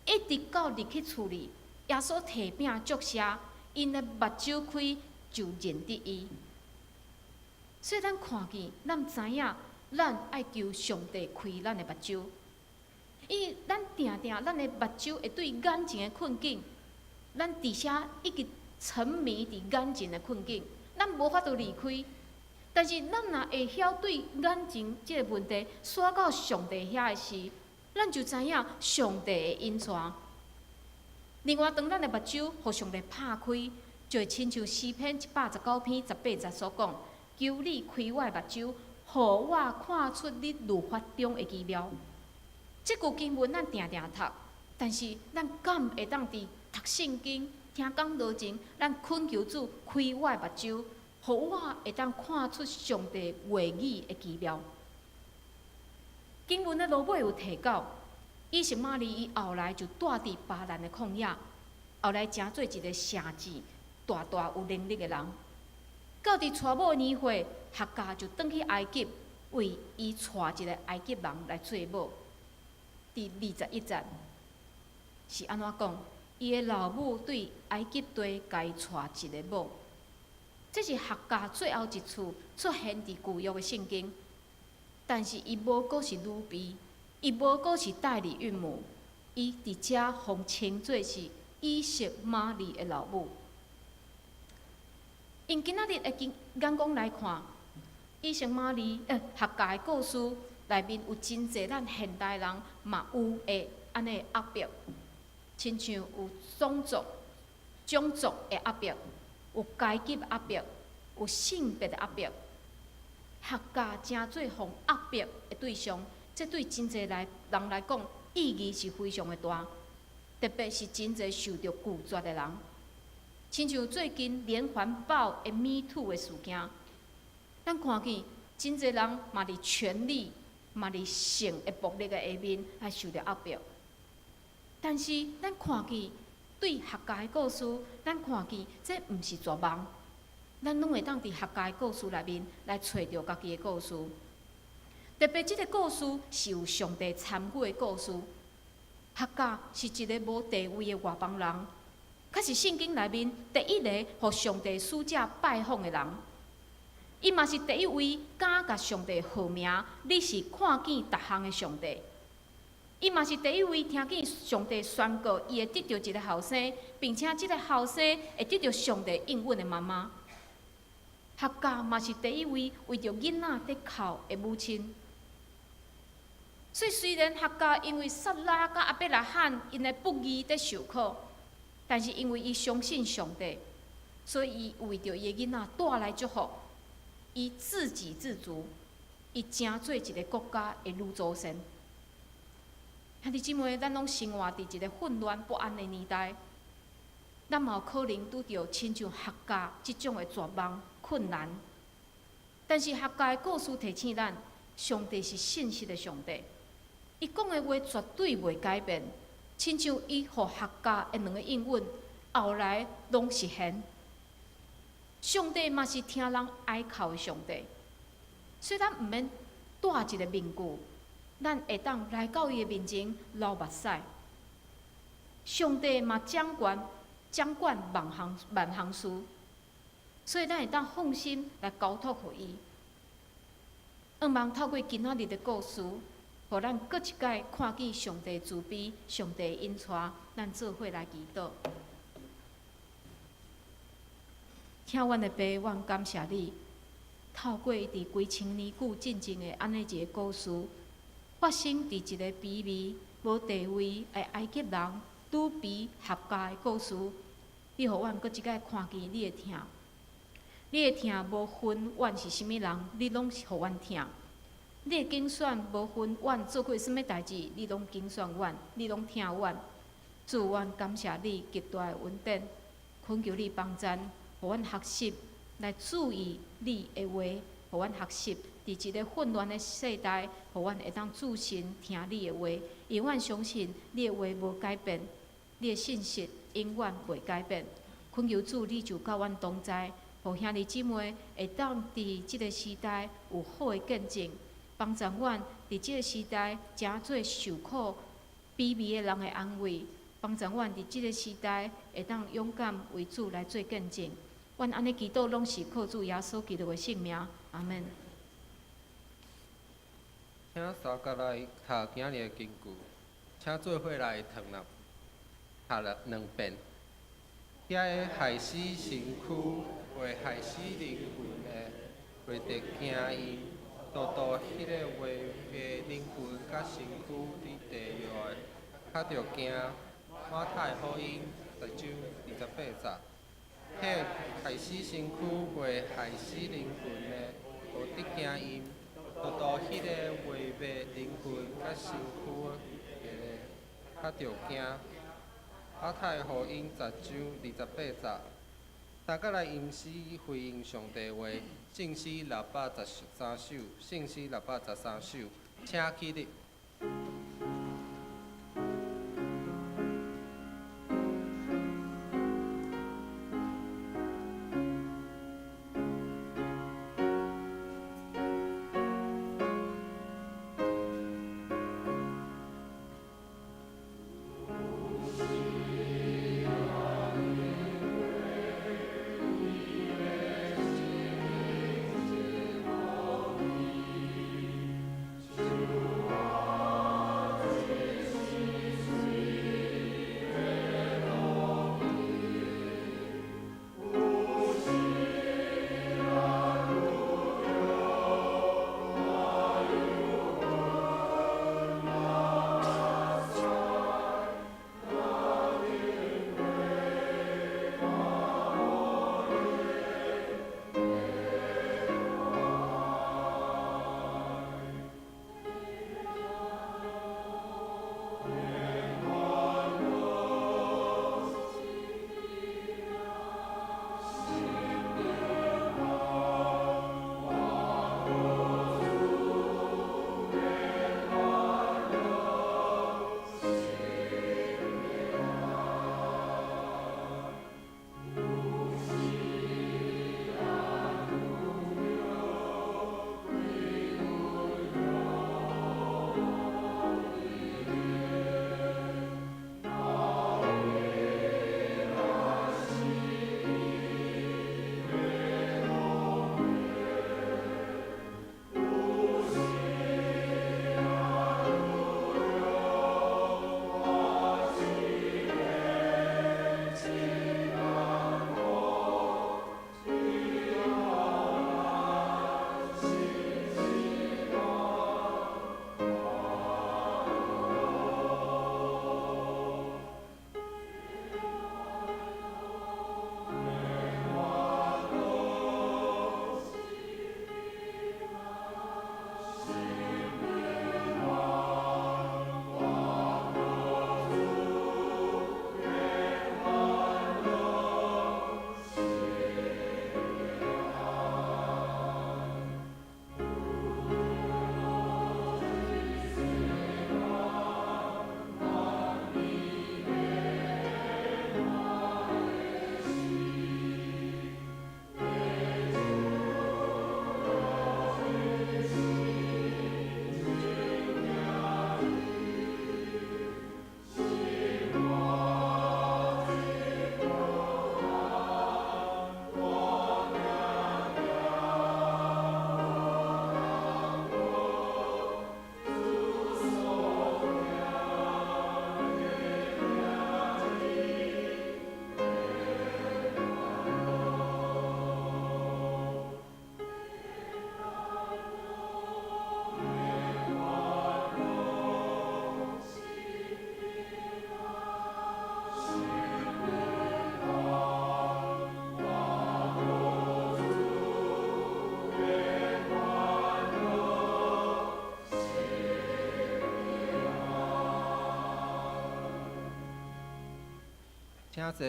S3: 一直到入去厝裡，耶穌提餅祝謝，𪜶的目睭開就認得伊。所以咱看見，咱知影，咱愛求上帝開咱的目睭，因為咱定定咱的目睭會對眼前的困境，咱佇遐一直沉迷佇眼前的困境，咱無法度離開。但是咱若會曉對眼前這个問題徙到上帝遐的時，咱就知影上帝會引帶。另外，當咱的目睭予上帝拍開，就會親像詩篇119篇18節所講：求你開我的目睭，予我看出你律法中的奇妙。這句經文咱定定讀，但是咱敢會當佇讀聖經、聽講道前，咱懇求主開我的目睭，予我會當看出上帝話語的奇妙。經文的落尾有提到，以實瑪利伊後來就蹛佇巴蘭的曠野，後來成做一个聖智、大大有能力的人。到佇娶某的年歲，夏甲就轉去埃及，為伊娶一个埃及人來做某。佇21節是按怎講？伊的老母對埃及地共伊娶一个某。這是夏甲最後一次出現佇舊約的聖經，但是伊無閣是女婢，伊無閣是代理孕母，伊佇遮予稱做是以實瑪利的老母。用今仔日的眼光來看，以實瑪利夏甲的故事內面有真濟咱現代人嘛有的按呢壓迫，親像有種族的壓迫，有階級壓迫，有性別的壓迫。夏甲成做予壓迫的對象，這對真濟來人來講意義是非常的大，特別是真濟受著拒絕的人，親像最近連環爆的 Me Too 的事件，咱看見真濟人嘛佇權力、嘛佇性的暴力的下面來受著壓迫。但是咱看見對夏甲的故事，咱看見這毋是絕望，咱攏會當佇夏甲的故事內面來揣著家己的故事。特別這个故事是有上帝參與的故事。夏甲是一个無地位的外邦人，卻是聖經內面第一个予上帝使者拜訪的人。伊嘛是第一位敢共上帝號名，你是看見逐項的上帝。伊嘛是第一位聽見上帝宣告，伊會得著一个後生，並且這个後生會得著上帝應允的媽媽。夏甲嘛是第一位為著囡仔佇哭的母親。所以雖然夏甲因為撒拉佮亞伯拉罕𪜶的不義佇受苦，但是因為伊相信上帝，所以伊為著伊的囡仔帶來祝福，伊自給自足，伊成做一个國家的女祖先。兄弟姊妹，咱攏生活佇一个混亂不安的年代，咱嘛有可能拄著親像夏甲這種的絕望困難。但是夏甲的故事提醒咱，上帝是信實的上帝，伊講的話絕對袂改變。親像伊予夏甲的兩个應允，後來攏實現。上帝嘛是聽人哀哭的上帝，所以咱毋免戴一个面具，咱會當來到伊的面前流目屎。上帝嘛掌管萬項萬項事，所以咱會當放心來交託予伊。向望透過今仔日的故事，予咱閣一擺看見上帝慈悲、上帝引帶，咱做伙來祈禱。疼阮的爸，阮感謝你，透過佇幾千年久進前的按呢一个故事，發生佇一個卑微、無地位的埃及人女婢夏甲的故事，你予阮閣一擺看見你的疼。你的疼無分阮是啥物人，你攏是予阮疼。你的揀選無分阮做過啥物代誌，你攏揀選阮，你攏疼阮。主，阮感謝你極大的恩典，懇求你幫贊，予阮學習來注意你的話，予阮學習佇一个混亂的世代，予阮會當注神聽你的話，因為阮相信你的話無改變，你的信實永遠袂改變。懇求主，你就佮阮同在，予兄弟姊妹會當佇這个時代有好的見證，幫助阮佇這个時代誠做受苦、卑微的人的安慰，幫助阮佇這个時代會當勇敢為主來做見證。阮按呢祈禱，攏是靠主耶穌基督的聖名，阿門。
S2: 請三角來讀今日的經句，請做伙來讀啦，讀了兩遍。遐个害死身軀，袂害死靈魂的，袂得驚𪜶。獨獨彼个賣靈魂佮身軀佇地獄的，較著驚。馬太福音10章28節。彼个害死身軀，袂害死靈魂的，無得驚𪜶。獨獨彼个賣靈魂佮身軀的，較著驚。馬太福音10章28節。大家來吟詩回應上帝話，聖詩613首，聖詩613首，請起立。請坐。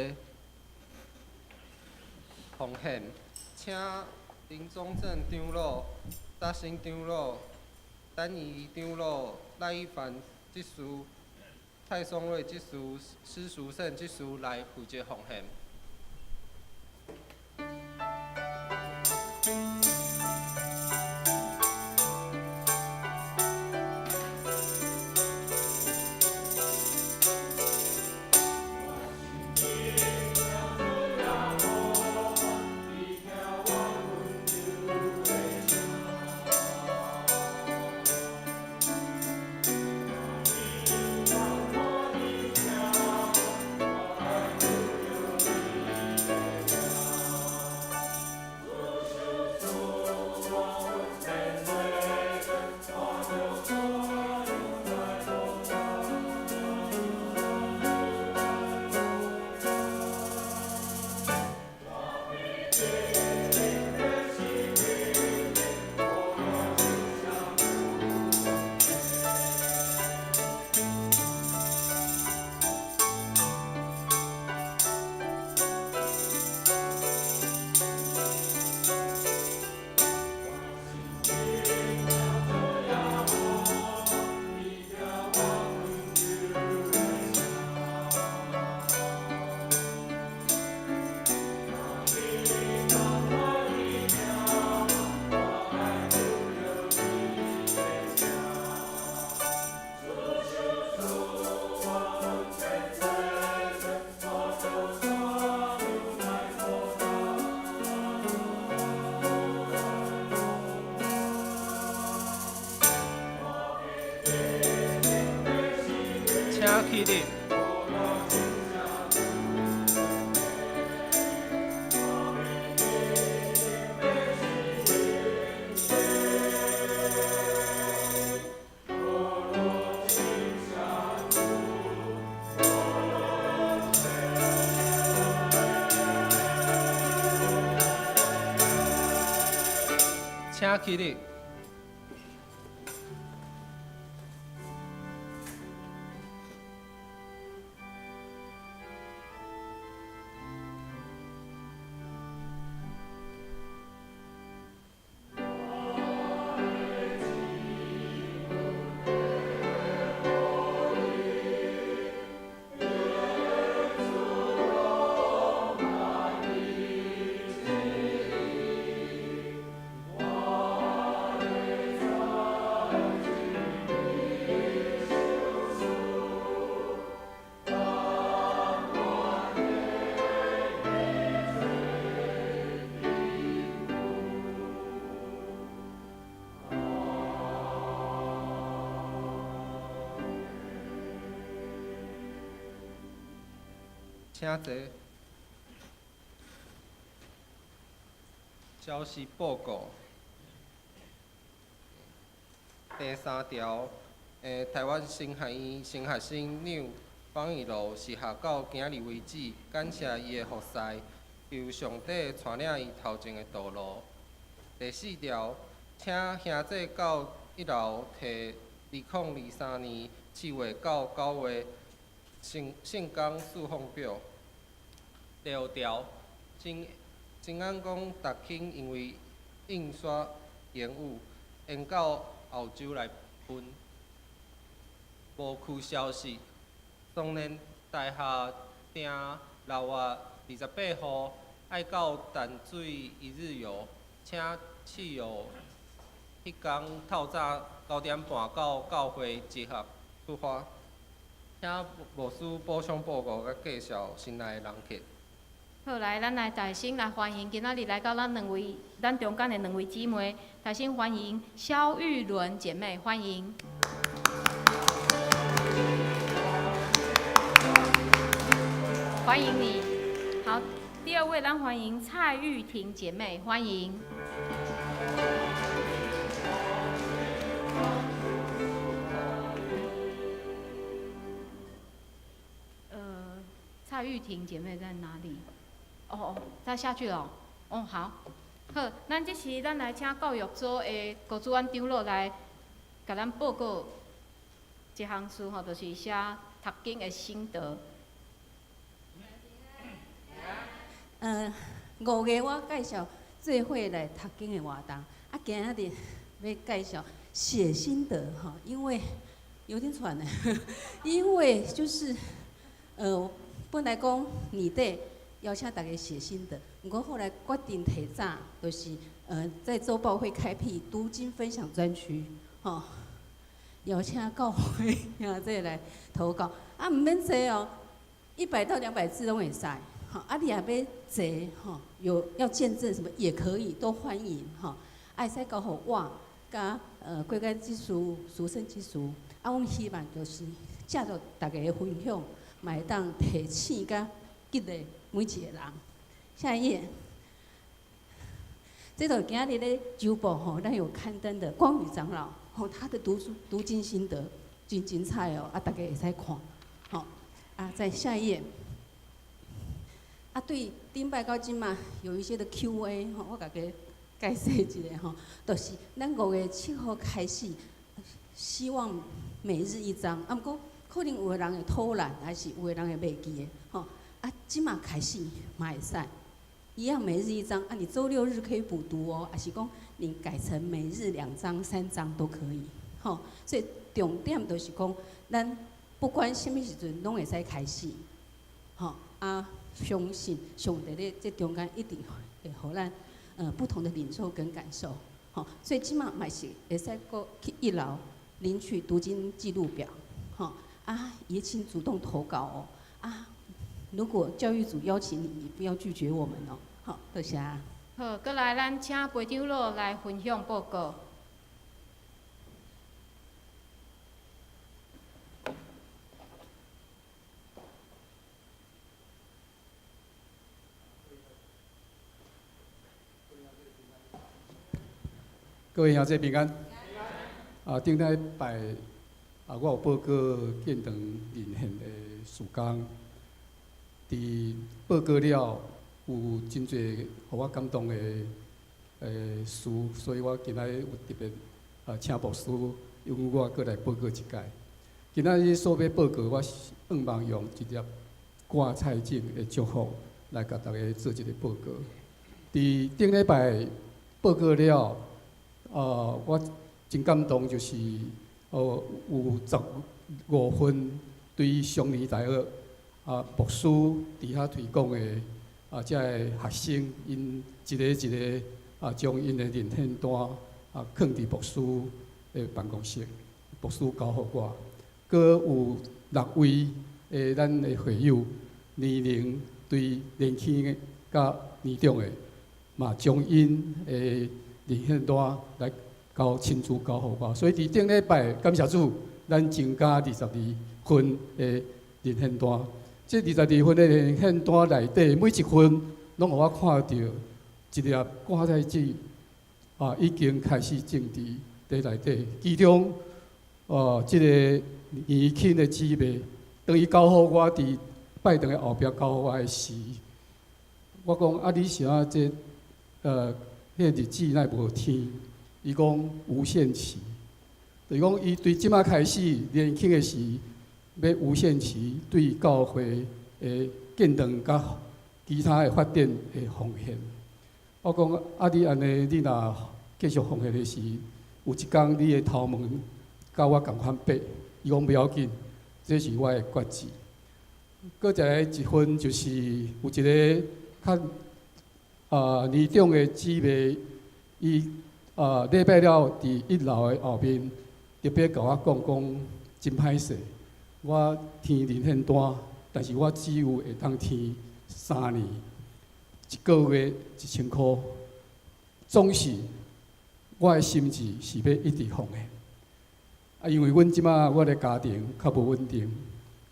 S2: 奉獻，請林宗正長老、扎新長老、陳怡長老、賴一凡執事、蔡松瑞執事、施淑勝執事來負責奉獻。請起立。請起立。請坐。消息報告。第三條，台灣神學院神學生長方以樂實學到今日為止，感謝伊的服侍，求上帝帶領伊頭前的道路。第四條，請兄弟到一樓提2023年7月到9月聖聖工侍奉表。第五條，真真安講，逐卿因為印刷延誤，延到後週來分。無區消息，松仁大學訂6月28號愛到淡水一日遊，請試用彼工透早9點半到教會集合出發。請牧師補充報告佮介紹新來的人客。
S3: 好，來，咱來大聲來歡迎今仔日來到咱兩位，咱中間的兩位姊妹，大聲歡迎蕭玉倫姐妹，歡迎。歡迎你。好，第二位，咱歡迎蔡玉婷姐妹，歡迎。蔡玉婷姐妹在哪裡？哦哦，她下去了。哦，好。好，咱這時咱來請教育組的郭主安長老來，共咱報告一項事吼，就是寫讀經的心得。
S4: 5月我介紹做伙來讀經的活動，啊，今仔日欲介紹寫心得吼，因為有點喘呢，因為就是本來講年底邀請大家寫心得，毋過後來決定提早，就是在週報會開闢讀經分享專區，吼，邀請教會兄弟來投稿，啊，毋免濟哦，100到200字攏會使，吼，啊，你若欲濟吼，有要見證什麼也可以，都歡迎，吼，啊，會使交予我，佮國家執事、書生執事，啊，阮希望就是藉著大家的分享，嘛會當提醒佮激勵每一個人。下一頁，這就今日咧週報吼，咱有刊登的光宇長老吼，他的讀書讀經心得真精彩哦，啊，大家會使看，吼，啊，再下一頁，啊，對頂擺到這馬有一些的 Q&A 吼，我共家解釋一下吼，就是咱5月7號開始，希望每日一章，啊，毋過可能有的人會偷懶，還是有的人會袂記得，吼，啊，這馬開始嘛會使，一樣每日一章，啊，你週六日可以補讀哦，還是講你改成每日2章、3章都可以，吼，所以重點就是講，咱不管啥物時陣攏會使開始，吼，啊，相信上帝咧這中間一定會予咱不同的領受跟感受，吼，所以這馬嘛是會使閣去一樓領取讀經記錄表，吼，啊，也請主動投稿哦，啊，如果教育組邀請你，你不要拒絕我們哦，好，多謝。
S3: 好，閣來咱請裴長老來分享報告。
S5: 各位兄弟平安。啊，頂禮拜啊，我有報告建堂認獻的事工。佇報告了，有真濟予我感動的事，所以我今仔日有特別啊，請牧師允許我閣來報告一擺。今仔日所欲報告，我是向望用一粒掛菜種的祝福來共大家做一个報告。佇頂禮拜報告了，我真感動，就是有15份對雙年大學啊牧師佇遐推廣的啊，這个學生，𪜶一个一个啊，將𪜶的認獻單啊，囥佇牧師的辦公室，牧師交予我。閣有6位的咱的會友，年齡對年輕的佮年長的，嘛將𪜶的認獻單來交親自交予我。所以佇頂禮拜感謝主，咱增加22份的認獻單。這22份的認獻單內底，每一份攏予我看著一粒掛菜籽啊，已經開始種佇地內底。其中，這個年輕的姊妹，當伊交予我佇拜堂的後壁交予我的時，我講啊，你是按這彼個日子若無天？伊講無限期，就是講伊對這馬開始年輕的時，欲無限期對教會的建堂佮其他的發展的奉獻。我講啊，你按呢，你若繼續奉獻的時，有一工你的頭毛佮我仝款白。伊講不要緊，這是我的決志。閣再來一份就是有一個較年長的姊妹，伊禮拜了佇一樓的後面特別共我講講真歹勢，我填認獻單，但是我只有會當填3年，一個月1000箍，總是我的心志是欲一直奉獻。啊，因為阮這馬我的家庭較無穩定，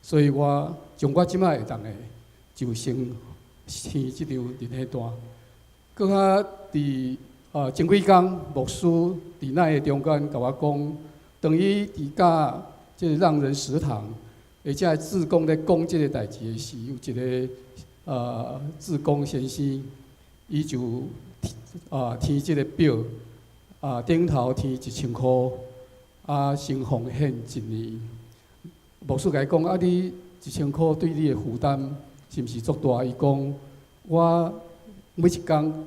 S5: 所以我將我這馬會當的就先填這張認獻單。閣較佇前幾工牧師佇咱的中間共我講，當伊佇佮這個讓人食堂，而且志工咧講這個代誌的時，有一個志工先生，伊就填這個表，啊頂頭填1000箍，啊先奉獻一年。牧師共伊講，啊你1000箍對你的負擔是毋是足大？伊講我每一工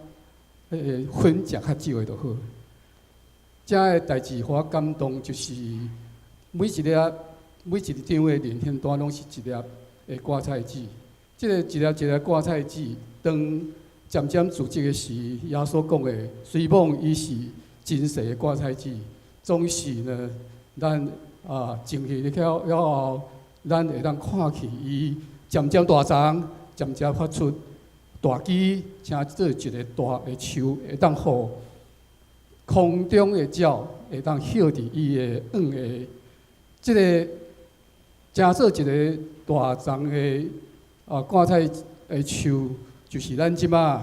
S5: 彼个粉食較少的就好。遮个代誌予我感動，就是每一粒、每一張的認獻單，攏是一粒的掛菜籽。這个一粒一粒掛菜籽，當漸漸組織的時，耶穌講的，雖罔伊是真細的掛菜籽，總是呢，咱啊種去了了後，咱會當看見伊漸漸大叢，漸漸發出大枝，成做一个大的樹，會當予空中的鳥會當歇佇伊的蔭下。這个成做一个大叢的啊掛菜的樹，就是咱這馬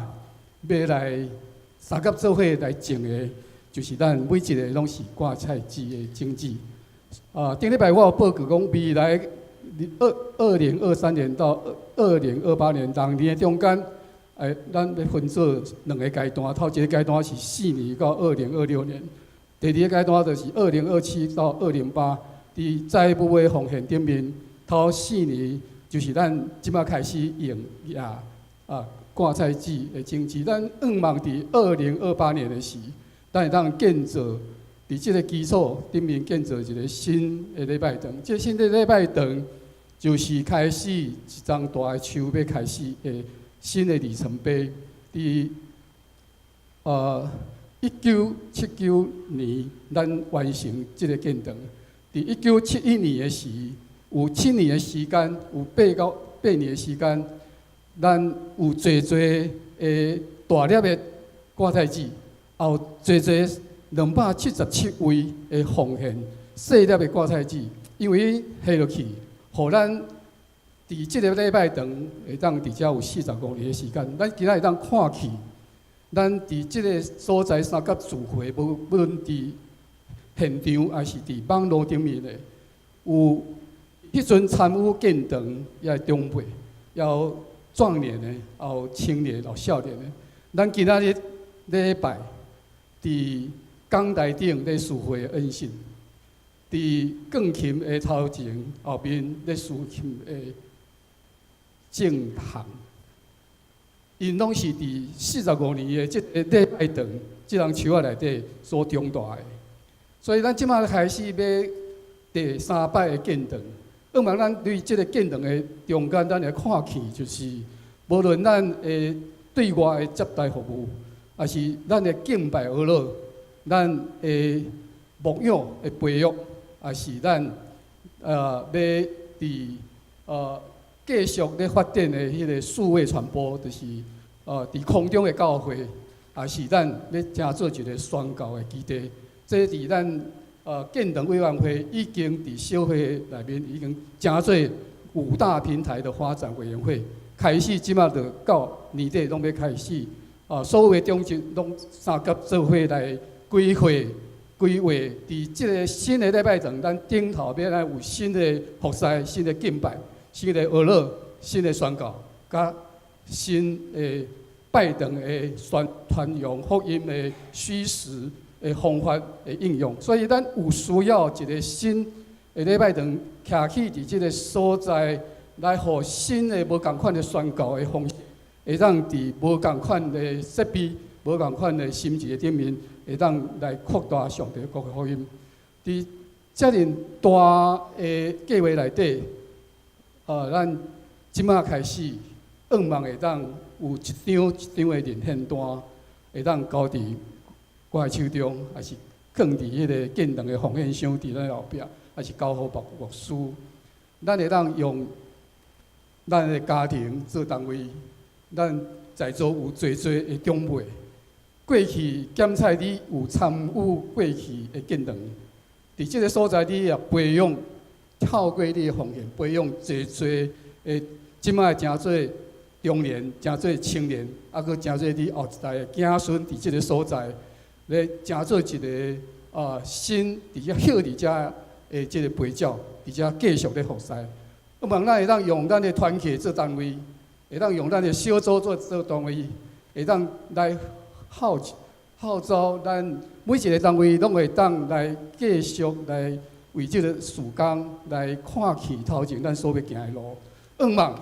S5: 欲來相佮做伙來種的，就是咱每一个攏是掛菜籽的種子。啊，頂禮拜我有報告講，未來2023年到2028年6年的中間，咱欲分做兩个階段，頭一个階段是4年到2026年，第二个階段就是2027到208。佇債務的奉獻頂面，頭四年就是咱這馬開始用也啊掛菜籽的種子。咱向望佇2028年的時，咱會當建造佇這个基礎頂面建造一个新的禮拜堂。這个新的禮拜堂就是開始一叢大的樹欲開始的新的里程碑。佇1979年，咱完成這个建堂。佇1971年的時，有7年的時間，有8到8年的時間，咱有濟濟的大粒的掛菜籽，也有濟濟277位的奉獻細粒的掛菜籽，因為下落去，予咱佇這个禮拜堂會當佇遮有45年的時間，咱今仔會當看見，咱佇這个所在相佮聚會，無論佇現場抑是佇網路頂面的，有彼陣參與建堂的長輩，有壯年的，有青年，有少年的。咱今仔日禮拜佇講台頂咧司會的恩信，佇鋼琴的頭前後面咧司琴的正堂，𪜶攏是佇45年的這个禮拜堂，這叢樹仔內底所長大的。所以咱這馬開始欲第三擺的建堂，向望咱對這个建堂的中間，咱來看見就是，無論咱的對外的接待服務，抑是咱的敬拜娛樂，咱的牧養的培育，抑是咱欲佇繼續咧發展的彼个數位傳播，就是佇空中的教會，抑是咱欲成做一个宣教的基地。這佇咱建堂委員會已經佇小會內面已經成做五大平台的發展委員會，開始這馬就到年底攏欲開始，啊，所有的長執攏相佮做伙來規劃規劃，佇這个新的禮拜堂，咱頂頭欲來有新的服侍、新的敬拜、新的娛樂、新的宣教，佮新的拜堂的宣傳揚福音的虛實的方法的應用，所以咱有需要一个新的禮拜堂，徛起佇這个所在，來予新的無仝款的宣教的方式，會當佇無仝款的設備、無仝款的心智的頂面，會當來擴大上帝國的福音。佇遮爾大的計劃內底，咱這馬開始，向望會當有一張一張的認獻單，會當交佇我的手中，抑是囥佇彼个建堂的奉獻箱佇咱後壁，抑是交予牧師。咱會當用咱的家庭做單位，咱在座有濟濟的長輩，過去檢查你有參與過去的建堂，佇這个所在你也培養透過你的奉獻，培養濟濟的這擺誠濟中年、誠濟青年，啊，閣誠濟你後一代的子孫佇這个所在，咧成做一个啊新佇遮歇佇遮的這个陪照，佇遮繼續咧服侍。希望咱會當用咱的團契做單位，會當用咱的小組做單位，會當來號召咱每一个單位攏會當來繼續來為這个事工來看見頭前咱所欲行的路。向望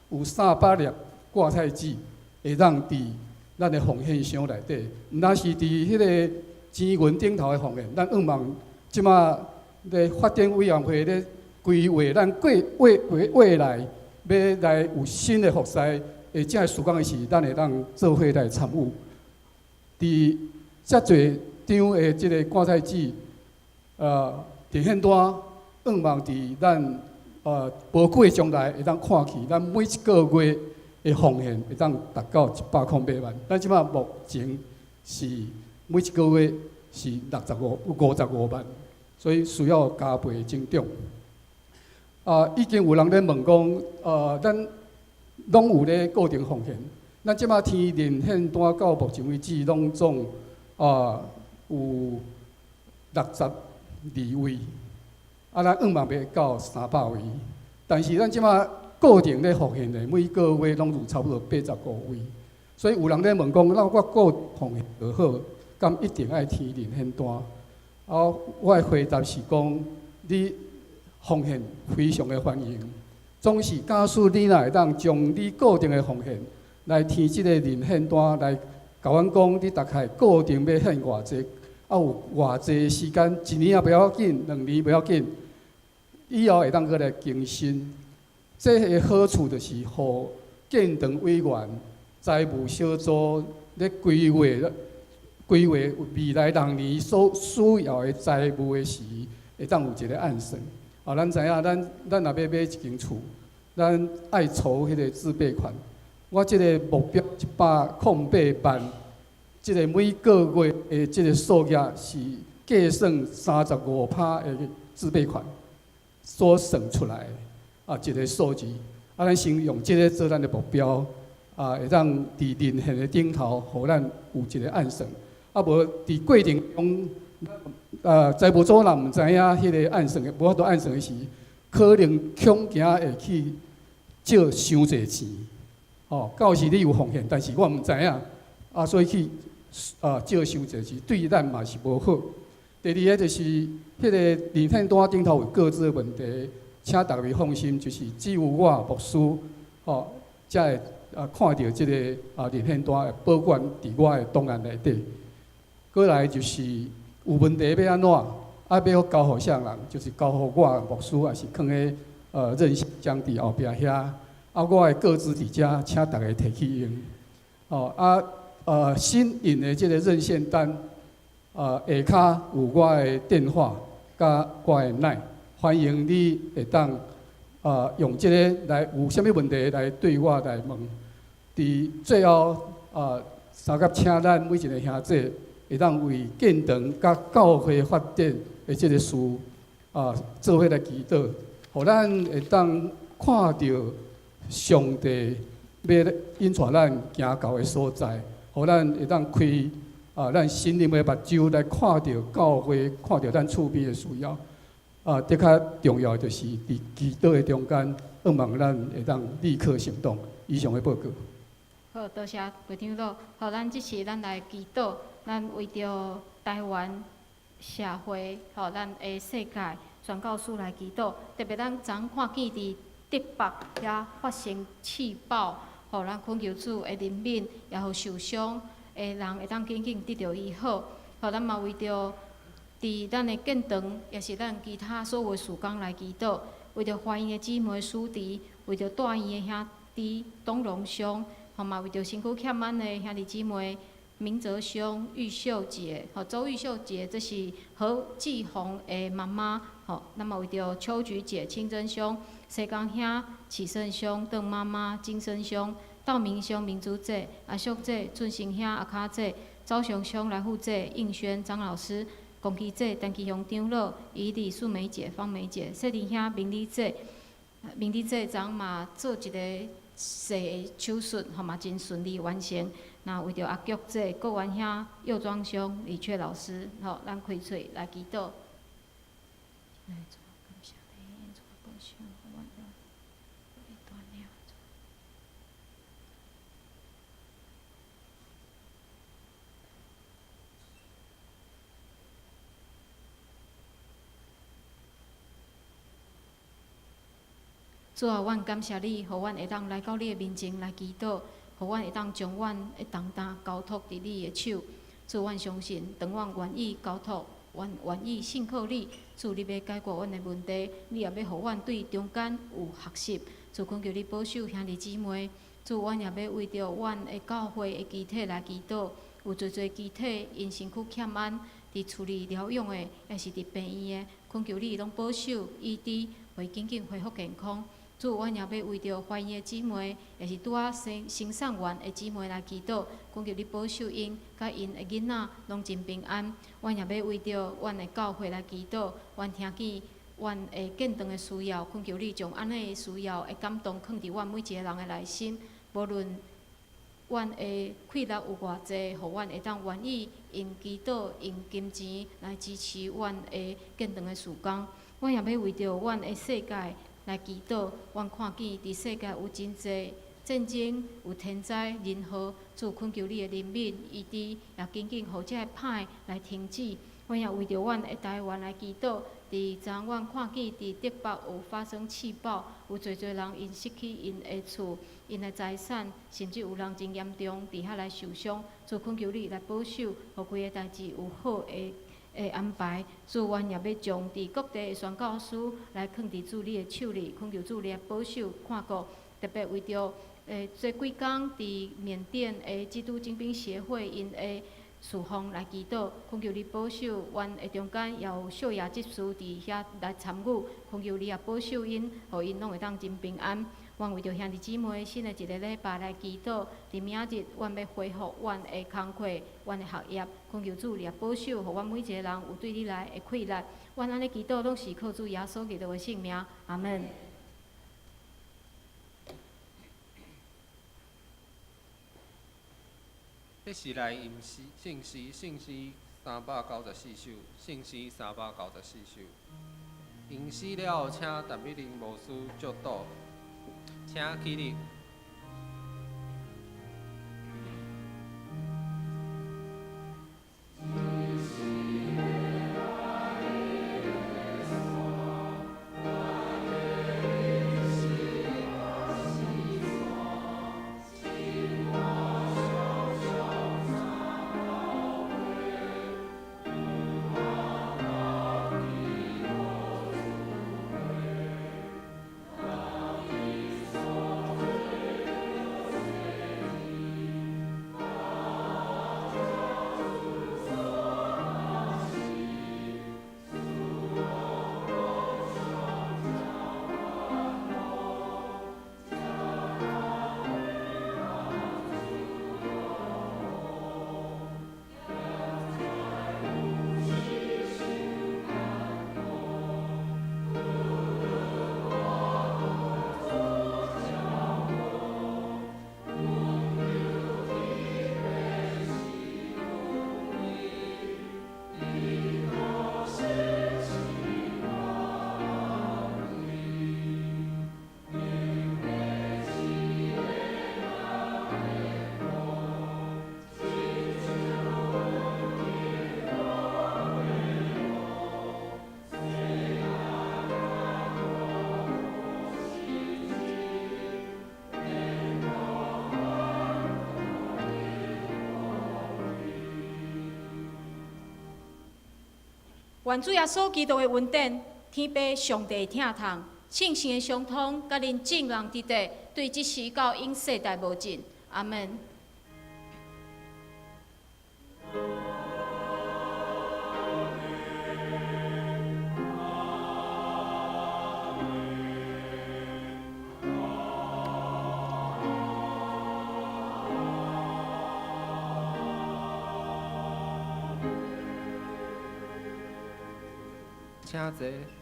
S5: 有300粒掛菜籽會當佇咱的奉獻箱內底，毋但是佇彼个錢銀頂頭的奉獻，咱向望這馬咧發展委員會咧規劃，咱過未未未來欲來有新的服事，會這個事工的時，咱會當做伙來參與。佇遮濟張的這个棺材紙，電線單，向望佇咱無久的將來會當看去，咱每一个月的奉獻會當達到108萬。咱這馬目前是每一个月是65萬，所以需要加倍增長。啊，已經有人咧問講，咱攏有咧固定奉獻，咱這馬添認獻單到目前為止，攏總有62位，啊，咱向望欲到300位，但是咱這馬固定咧奉獻的，每个月攏有差不多85位，所以有人咧問講，那我固奉獻就好，敢一定愛添認獻單？啊，我的回答是講，你奉獻非常的歡迎，總是假使你若會當將你固定的奉獻來添這个認獻單來，共阮講，你大概固定欲獻偌濟，啊有偌濟時間，一年也袂要緊，2年袂要緊，以後會當閣來更新。這个好處就是予建堂委員、財務小組咧規劃規劃未來6年所需要的財務的時，會當有一个按算。啊，咱知影，咱若欲買一間厝，咱愛籌彼个自備款。我這个目標108萬，這个每个月的這个數額是計算35%的自備款所算出來的啊，一个數字。啊，咱先用這个做咱的目標，啊，會當佇認獻的頂頭，予咱有一个按算。啊，無佇過程中，財務組若毋知影彼个按算的，無法度按算的時，可能恐驚會去借傷濟錢。吼，到時你有奉獻，但是我毋知影，啊，所以去借傷濟錢，對咱嘛是無好。第二个就是彼个認獻單頂頭有個資的問題，請逐位放心，就是只有我牧師，吼，才會看著這个認獻單會保管佇我的檔案內底。過來就是有問題欲按怎，啊欲交予啥人，就是交予我牧師，抑是囥佇任箱佇後壁遐。啊，我的個資佇遮，請逐家提去用。哦，啊，新印的這个認獻單，下跤有我的電話佮我的 LINE，歡迎你會當用這个來有啥物問題來對我來問。佇最後相佮請咱每一个兄弟會當為建堂佮教會發展的這个事做伙來祈禱，予咱會當看著上帝欲引帶咱行到的所在，予咱會當開咱心靈的目睭來看著教會，看著咱厝邊的需要。啊，的較重要的就是佇祈禱的中間，向望咱會當立刻行動。以上的報告。
S3: 好，多謝會長老。好，咱這時咱來祈禱，咱為著台灣社會，吼，咱的世界宣教師來祈禱。特別咱昨昏看見佇竹北遐發生試爆，予咱懇求主的憐憫，也予受傷的人會當緊緊得著醫好。予咱嘛為著佇咱的建堂，也是咱其他所有的事工來祈禱，為著華園的姊妹舒迪，為著大院的兄弟董榮兄，吼嘛為著身軀欠安的兄弟姊妹明哲兄、玉秀姐，吼周玉秀姐，這是何繼紅的媽媽，吼，咱嘛為著秋菊姐、清真兄、西江兄、啟勝兄、鄧媽媽、金生兄、道明兄、明珠姐、阿秀姐、俊成兄、阿卡姐、昭雄兄來護姐、應軒張老師、龚奇姐、陳其雄長老、伊麗素梅姐、方梅姐、雪玲兄、明麗姐、明麗姐昨嘛做一个細的手術，吼嘛真順利完成。那為著阿菊姐、郭元兄、佑莊兄、李雀老師，吼，咱開喙來祈禱。主啊，阮感謝你，予阮會當來到你的面前來祈禱。予阮會當將阮的重擔交託佇你的手。主，阮相信，當阮願意交託，阮願意信靠你，主，你欲解決阮的問題，你也欲予阮對中間有學習。主，懇求你保守兄弟姊妹。主，阮也欲為著阮的教會的肢體來祈禱，有濟濟肢體𪜶身軀欠安，佇厝裡療養的，抑是佇病院的，懇求你攏保守醫治，予伊緊緊恢復健康。主，阮也欲為著懷孕的姊妹，抑是拄仔生生產完的姊妹來祈禱，懇求你保守𪜶，佮𪜶的囡仔攏真平安。阮也欲為著阮的教會來祈禱，阮聽見阮的建堂的需要，懇求你將按呢的需要的感動囥佇阮每一个人的內心，無論阮的氣力有偌濟，予阮會當願意用祈禱、用金錢來支持阮的建堂的事工。阮也欲為著阮的世界來祈禱，阮看見佇世界有真濟戰爭、有天災人禍，主懇求你的憐憫、醫治，也緊緊予這个歹來停止。阮也為著阮的台灣來祈禱，佇昨阮看見佇竹北有發生試爆，有濟濟人𪜶失去𪜶的厝、𪜶的財產，甚至有人真嚴重佇遐來受傷。主懇求你來保守，予規个代誌有好的安排。主，阮也欲將佇各地的宣教師來囥佇主你的手裡，懇求主你來保守看顧，特別為著這幾工佇緬甸的基督精兵協會𪜶的事奉來祈禱，懇求你保守，阮的中間也有秀雅執事佇遐來參與，懇求你也保守𪜶，予𪜶攏會當真平安。阮為著兄弟姊妹新的一个禮拜來祈禱，佇明仔日阮欲恢復阮的工課、阮的學業，懇求主來保守，予阮每一个人有對你來的氣力。阮按呢祈禱，攏是靠主耶穌基督的聖名，阿門。
S2: 彼時來吟詩，聖詩，聖詩394首，聖詩394首。吟詩了後，請陳美玲牧師祝禱，請起立。
S3: 願主耶穌基督的恩典、天父上帝的疼痛、聖神的相通，佮恁眾人佇佇，對這時到永世代無盡。阿門。
S2: 請坐。